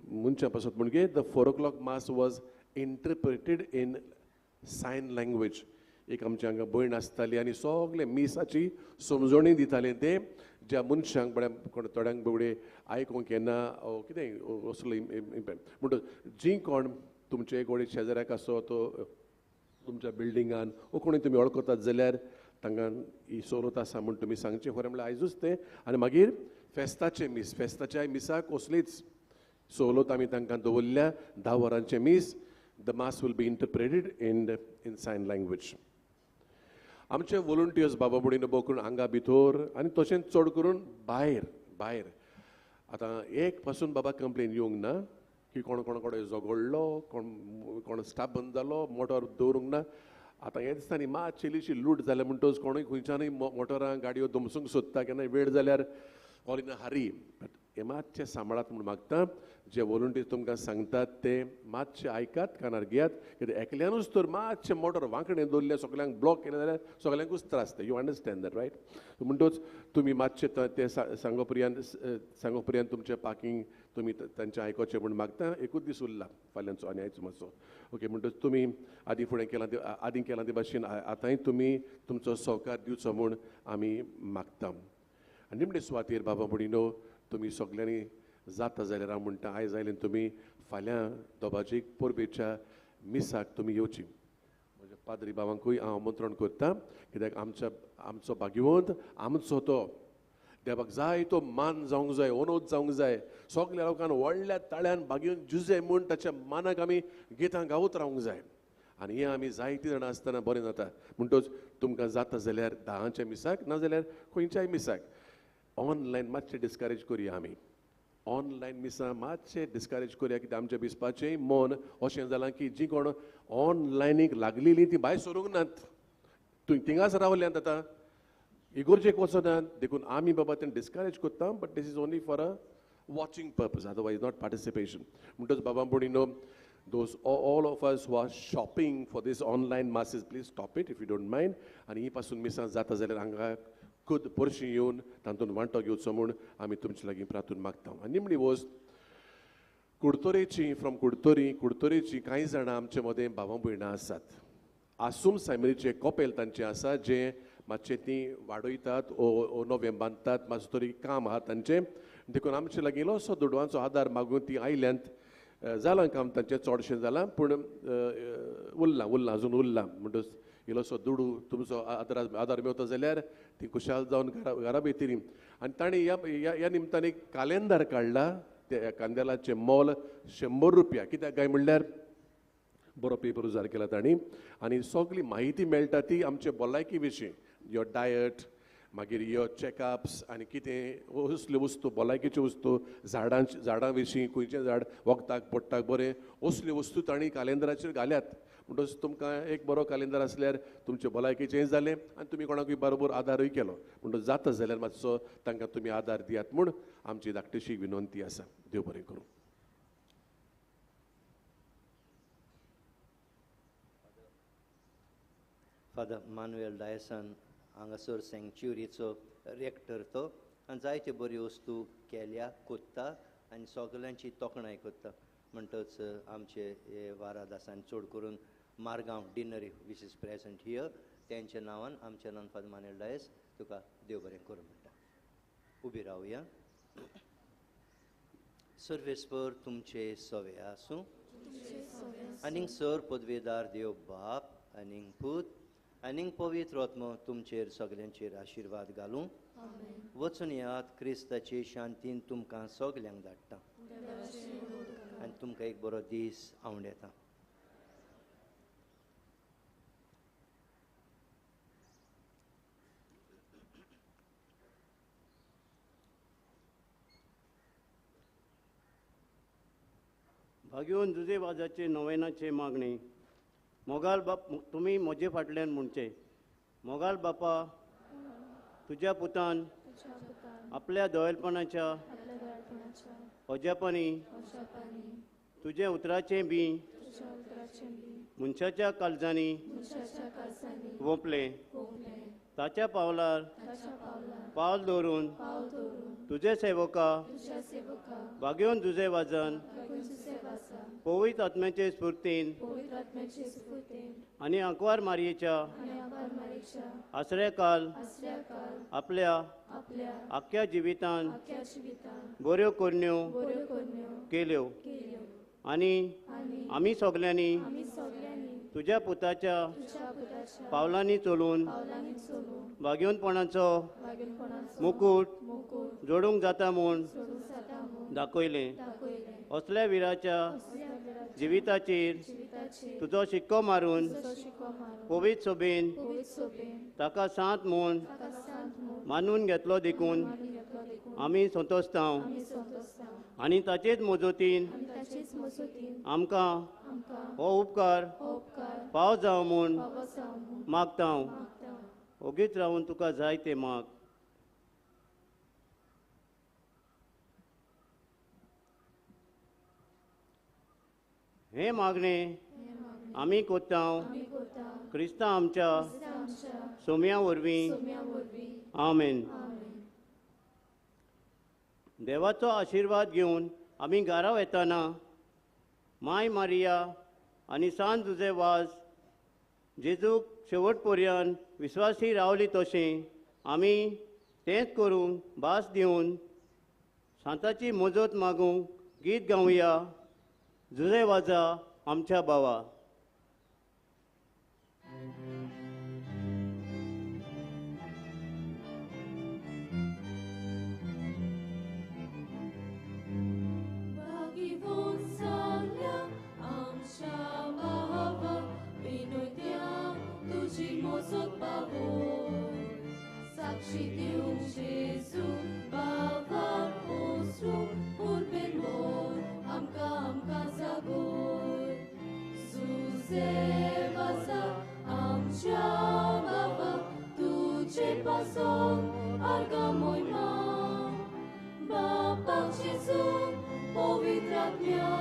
मनशां पासत म्हणजे the 4 o'clock mass was interpreted in sign language. एक आमच्या हांगा भयण आसताली आनी सगळे मिसाची समजणी दिताले. ते ज्या मनशांक बऱ्या कोण थोड्यांक बाबडे आयकूंक येना कितें असलो इम्पॅक्ट, म्हणटच जीं कोण तुमचे कोणी शेजाऱ्याक आसो तो तुमच्या बिल्डिंगान वो कोणी तुमी वळखतात जाल्यार तांकां ही सवलत आसा म्हूण तुमी सांगचें. खरें म्हणल्यार आयजूच तें. आनी मागीर फेस्ताचें मीस, फेस्ताच्या मिसाक कसलीच सवलत आमी तांकां दवरल्या. 10 वरांचें मीस, the mass will be interpreted in sign language. आमचे वॉलंटियर्स बाबा बुडीन उबो करून हांगा भितर आनी तशेंच चड करून भायर भायर. आतां एक पासून बाबा कंप्लेन येवंक ना की कोण कोण कडेन झगडलो, कोण कोण स्टाफ बंद जालो, मोटर दवरूंक ना. आतां ह्या दिसांनी मातशी इल्लीशी लूट जाल्या म्हणटच कोणूय खंयच्यानूय मोटरां गाडयो दमसूंक सोदता, केन्ना वेळ जाल्यार all in a hurry. But हें मातशें सांबाळात म्हूण मागता. जे वॉलंटियर्स तुमकां सांगतात ते मातशें आयकात, कानार घेयात. कित्याक एकल्यानूच तर मातशें मोटर वांकडें दवरलें, सगल्यांक ब्लॉक केलें जाल्यार सगल्यांकूच त्रास जाता. You understand that, right? म्हणटच तुमी मातशें तें सांगो पर्यंत तुमचें पार्किंग तुमी तांचें आयकोचें म्हूण मागता. एकूच दीस उरला फाल्यांचो आनी आयचो मातसो. ओके, म्हणटच तुमी आदीं फुडें केलां ते आदीं केलां ते भाशेन आतांय तुमी तुमचो सहकार दिवचो म्हूण आमी मागता. आनी निमणे सुवातेर बाबा भयणीनो तुमी सगल्यांनी जाता जाल्यार हांव म्हणटा आयज आयलें तुमी फाल्यां दोबाजीक परबेच्या मिसाक तुमी येवची. म्हज्या पाद्री बाबांकूय हांव आमंत्रण करता, कित्याक आमच्या आमचो भाग्यवंत आमचो तो देवाक जाय तो मान जावंक जाय, ओनोद जावंक जाय. सगल्या लोकांक व्हडल्या ताळ्यान भाग्यवंत जुजे म्हूण ताच्या मानाक आमी गितां गावत रावंक जाय. आनी हें आमी जायतीं जाणां आसतना बरें जाता. म्हणटच तुमकां जाता जाल्यार 10च्या मिसाक, ना जाल्यार खंयच्याय मिसाक ऑनलायन मातशें डिस्करेज करुया. आमी ऑनलायन मिसां मातशें डिस्करेज करुया, कित्याक आमच्या बिस्पाचें मन अशें जालां की जीं कोण ऑनलायनीक लागलेलीं तीं भायर सरूंक नात, थिंगाच रावल्यांत, आतां इगोर्जेक वचनात. देखून आमी बाबा तें डिस्करेज करता, but this is only for a watching purpose, otherwise not participation. म्हणटच बाबा भयणीनो, those all of us who are shopping for this online masses, please stop it if you don't mind. आनी ही पासून मिसां जाता जाल्यार हांगा खुद परशी येवन तातूंत वांटो घेवचो म्हूण आमी तुमचे लागीं प्रार्थून मागता. आनी निमणी वस्त, कुडतरेची, फ्रॉम कुडतरी, कुडतरेची कांय जाणां आमचे मदें भावां भयणां आसात. आसूम सायमिरीचें कपेल तांचें आसा, जें मातशें तीं वाडयतात ओ नवें बांदतात, मातसो तरी काम आहा तांचें. देखून आमचे लागीं इल्लोसो दुडवांचो आदार मागून तीं आयल्यांत. जालां काम तांचें चडशें जालां, पूण उरलां उरलां अजून उरलां. म्हणटच इल्लोसो दुडू तुमचो आदार मेवता जाल्यार ती खुशाल जावन घरा भितरी. आनी तांणी ह्या निमतान एक कालेंदार काडला. त्या कांदेलाचें मोल 100 रुपया. कित्याक काय म्हणल्यार बरो पेपर उजार केला तांणी आनी सगळी म्हायती मेळटा ती आमचे भलायकी विशीं, your diet, मागीर your checkups आनी कितें असल्यो वस्तू, भलायकेच्यो वस्तू, झाडां विशीं, खंयचें झाड वखदाक पडटाक बरें, असल्यो वस्तू तांणी कालेंदराचेर घाल्यात. म्हणटच तुमकां एक बरो कालेंदर आसल्यार तुमचें भलायकेचेंय जालें आनी तुमी कोणाकूय बरोबर आदारूय केलो. म्हणटच जाता जाल्यार मातसो तांकां तुमी आदार दियात म्हूण आमची धाकटीशी विनंती आसा. देव बरें करूं. फादर मानुएल डायसान हांगासर सँक्च्युरीचो रेक्टर तो, आनी जायत्यो बऱ्यो वस्तू केल्या कोत्ता आनी सगल्यांची तोखणाय कोत्ता. म्हणटच आमचे हे वारादासान चड करून Margao deanery which is present here तेंच्या नांवान आमच्या नांवान फादर मानुएल डायस तुका देव बरें करूं म्हणटा. उबी रावया. सर्वेस्पर तुमचे सवे आसूं. आनीक सर पदवेदार देव बाप आनीक पूत आनीक पवित्र आत्मो तुमचेर सगल्यांचेर आशिर्वाद घालूं. वचून येयात, क्रिस्ताचे शांतीन तुमकां सगल्यांक धाडटा आनी तुमकां एक बरो दीस आवड येता. भाग्यवन जुजे वाजाचे नोवेनाचे मागणी. मोगाल बाप, तुमी म्हजे फाटल्यान म्हणचें, मोगाल बापा, तुज्या पुतान आपल्या दयाळपणाच्या अजापांनी तुजें उतराचें बीं मनशाच्या काळजांनी वोंपलें. ताच्या पावलार पावल दवरून तुजे सेवका भाग्यवन तुजे वाजन पवित्र आत्म्याचे स्फूर्तीन आनी आंकवार मारयेच्या आसऱ्याकाल आपल्या आख्ख्या जिवितान बऱ्यो करण्यो केल्यो आनी आमी सगल्यांनी तुज्या पुताच्या पावलांनी चलून भाग्यवंतपणाचो मुकूट जोडूंक जाता म्हूण दाखयलें. असल्या विराच्या जिविताचेर तुजो शिक्को मारून पवित्र सोबेन ताका सांत म्हूण मानून घेतलो देखून आमी संतोशतांव आनी ताचेच मजतीन आमकां हो उपकार पाव जावं म्हूण मागतांव. ओगीच रावून तुका जाय तें माग. हें मागणें आमी कोत्तांव क्रिस्ता आमच्या सोम्या वरवीं. आमेन. देवाचो आशिर्वाद घेवन आमी घरा वेताना माय मारिया आनी सान जुजे वाज जेजूक शेवट पर्यंत विस्वासी रावली तशें आमी तेंच करूंक भास दिवन सांताची मजत मागूंक गीत गावया. जुजे वाजा आमच्या भावा. आमच्या भावा. साक्षी दिवंक जेजू बाबाक पोसरूंक उर्बेन मोर आमकां आमकां जागोर जुजे वासा आमच्या बाबा तुजे पासून आर्गां मोयमा बापाक जेजू पवित्र आत्म्या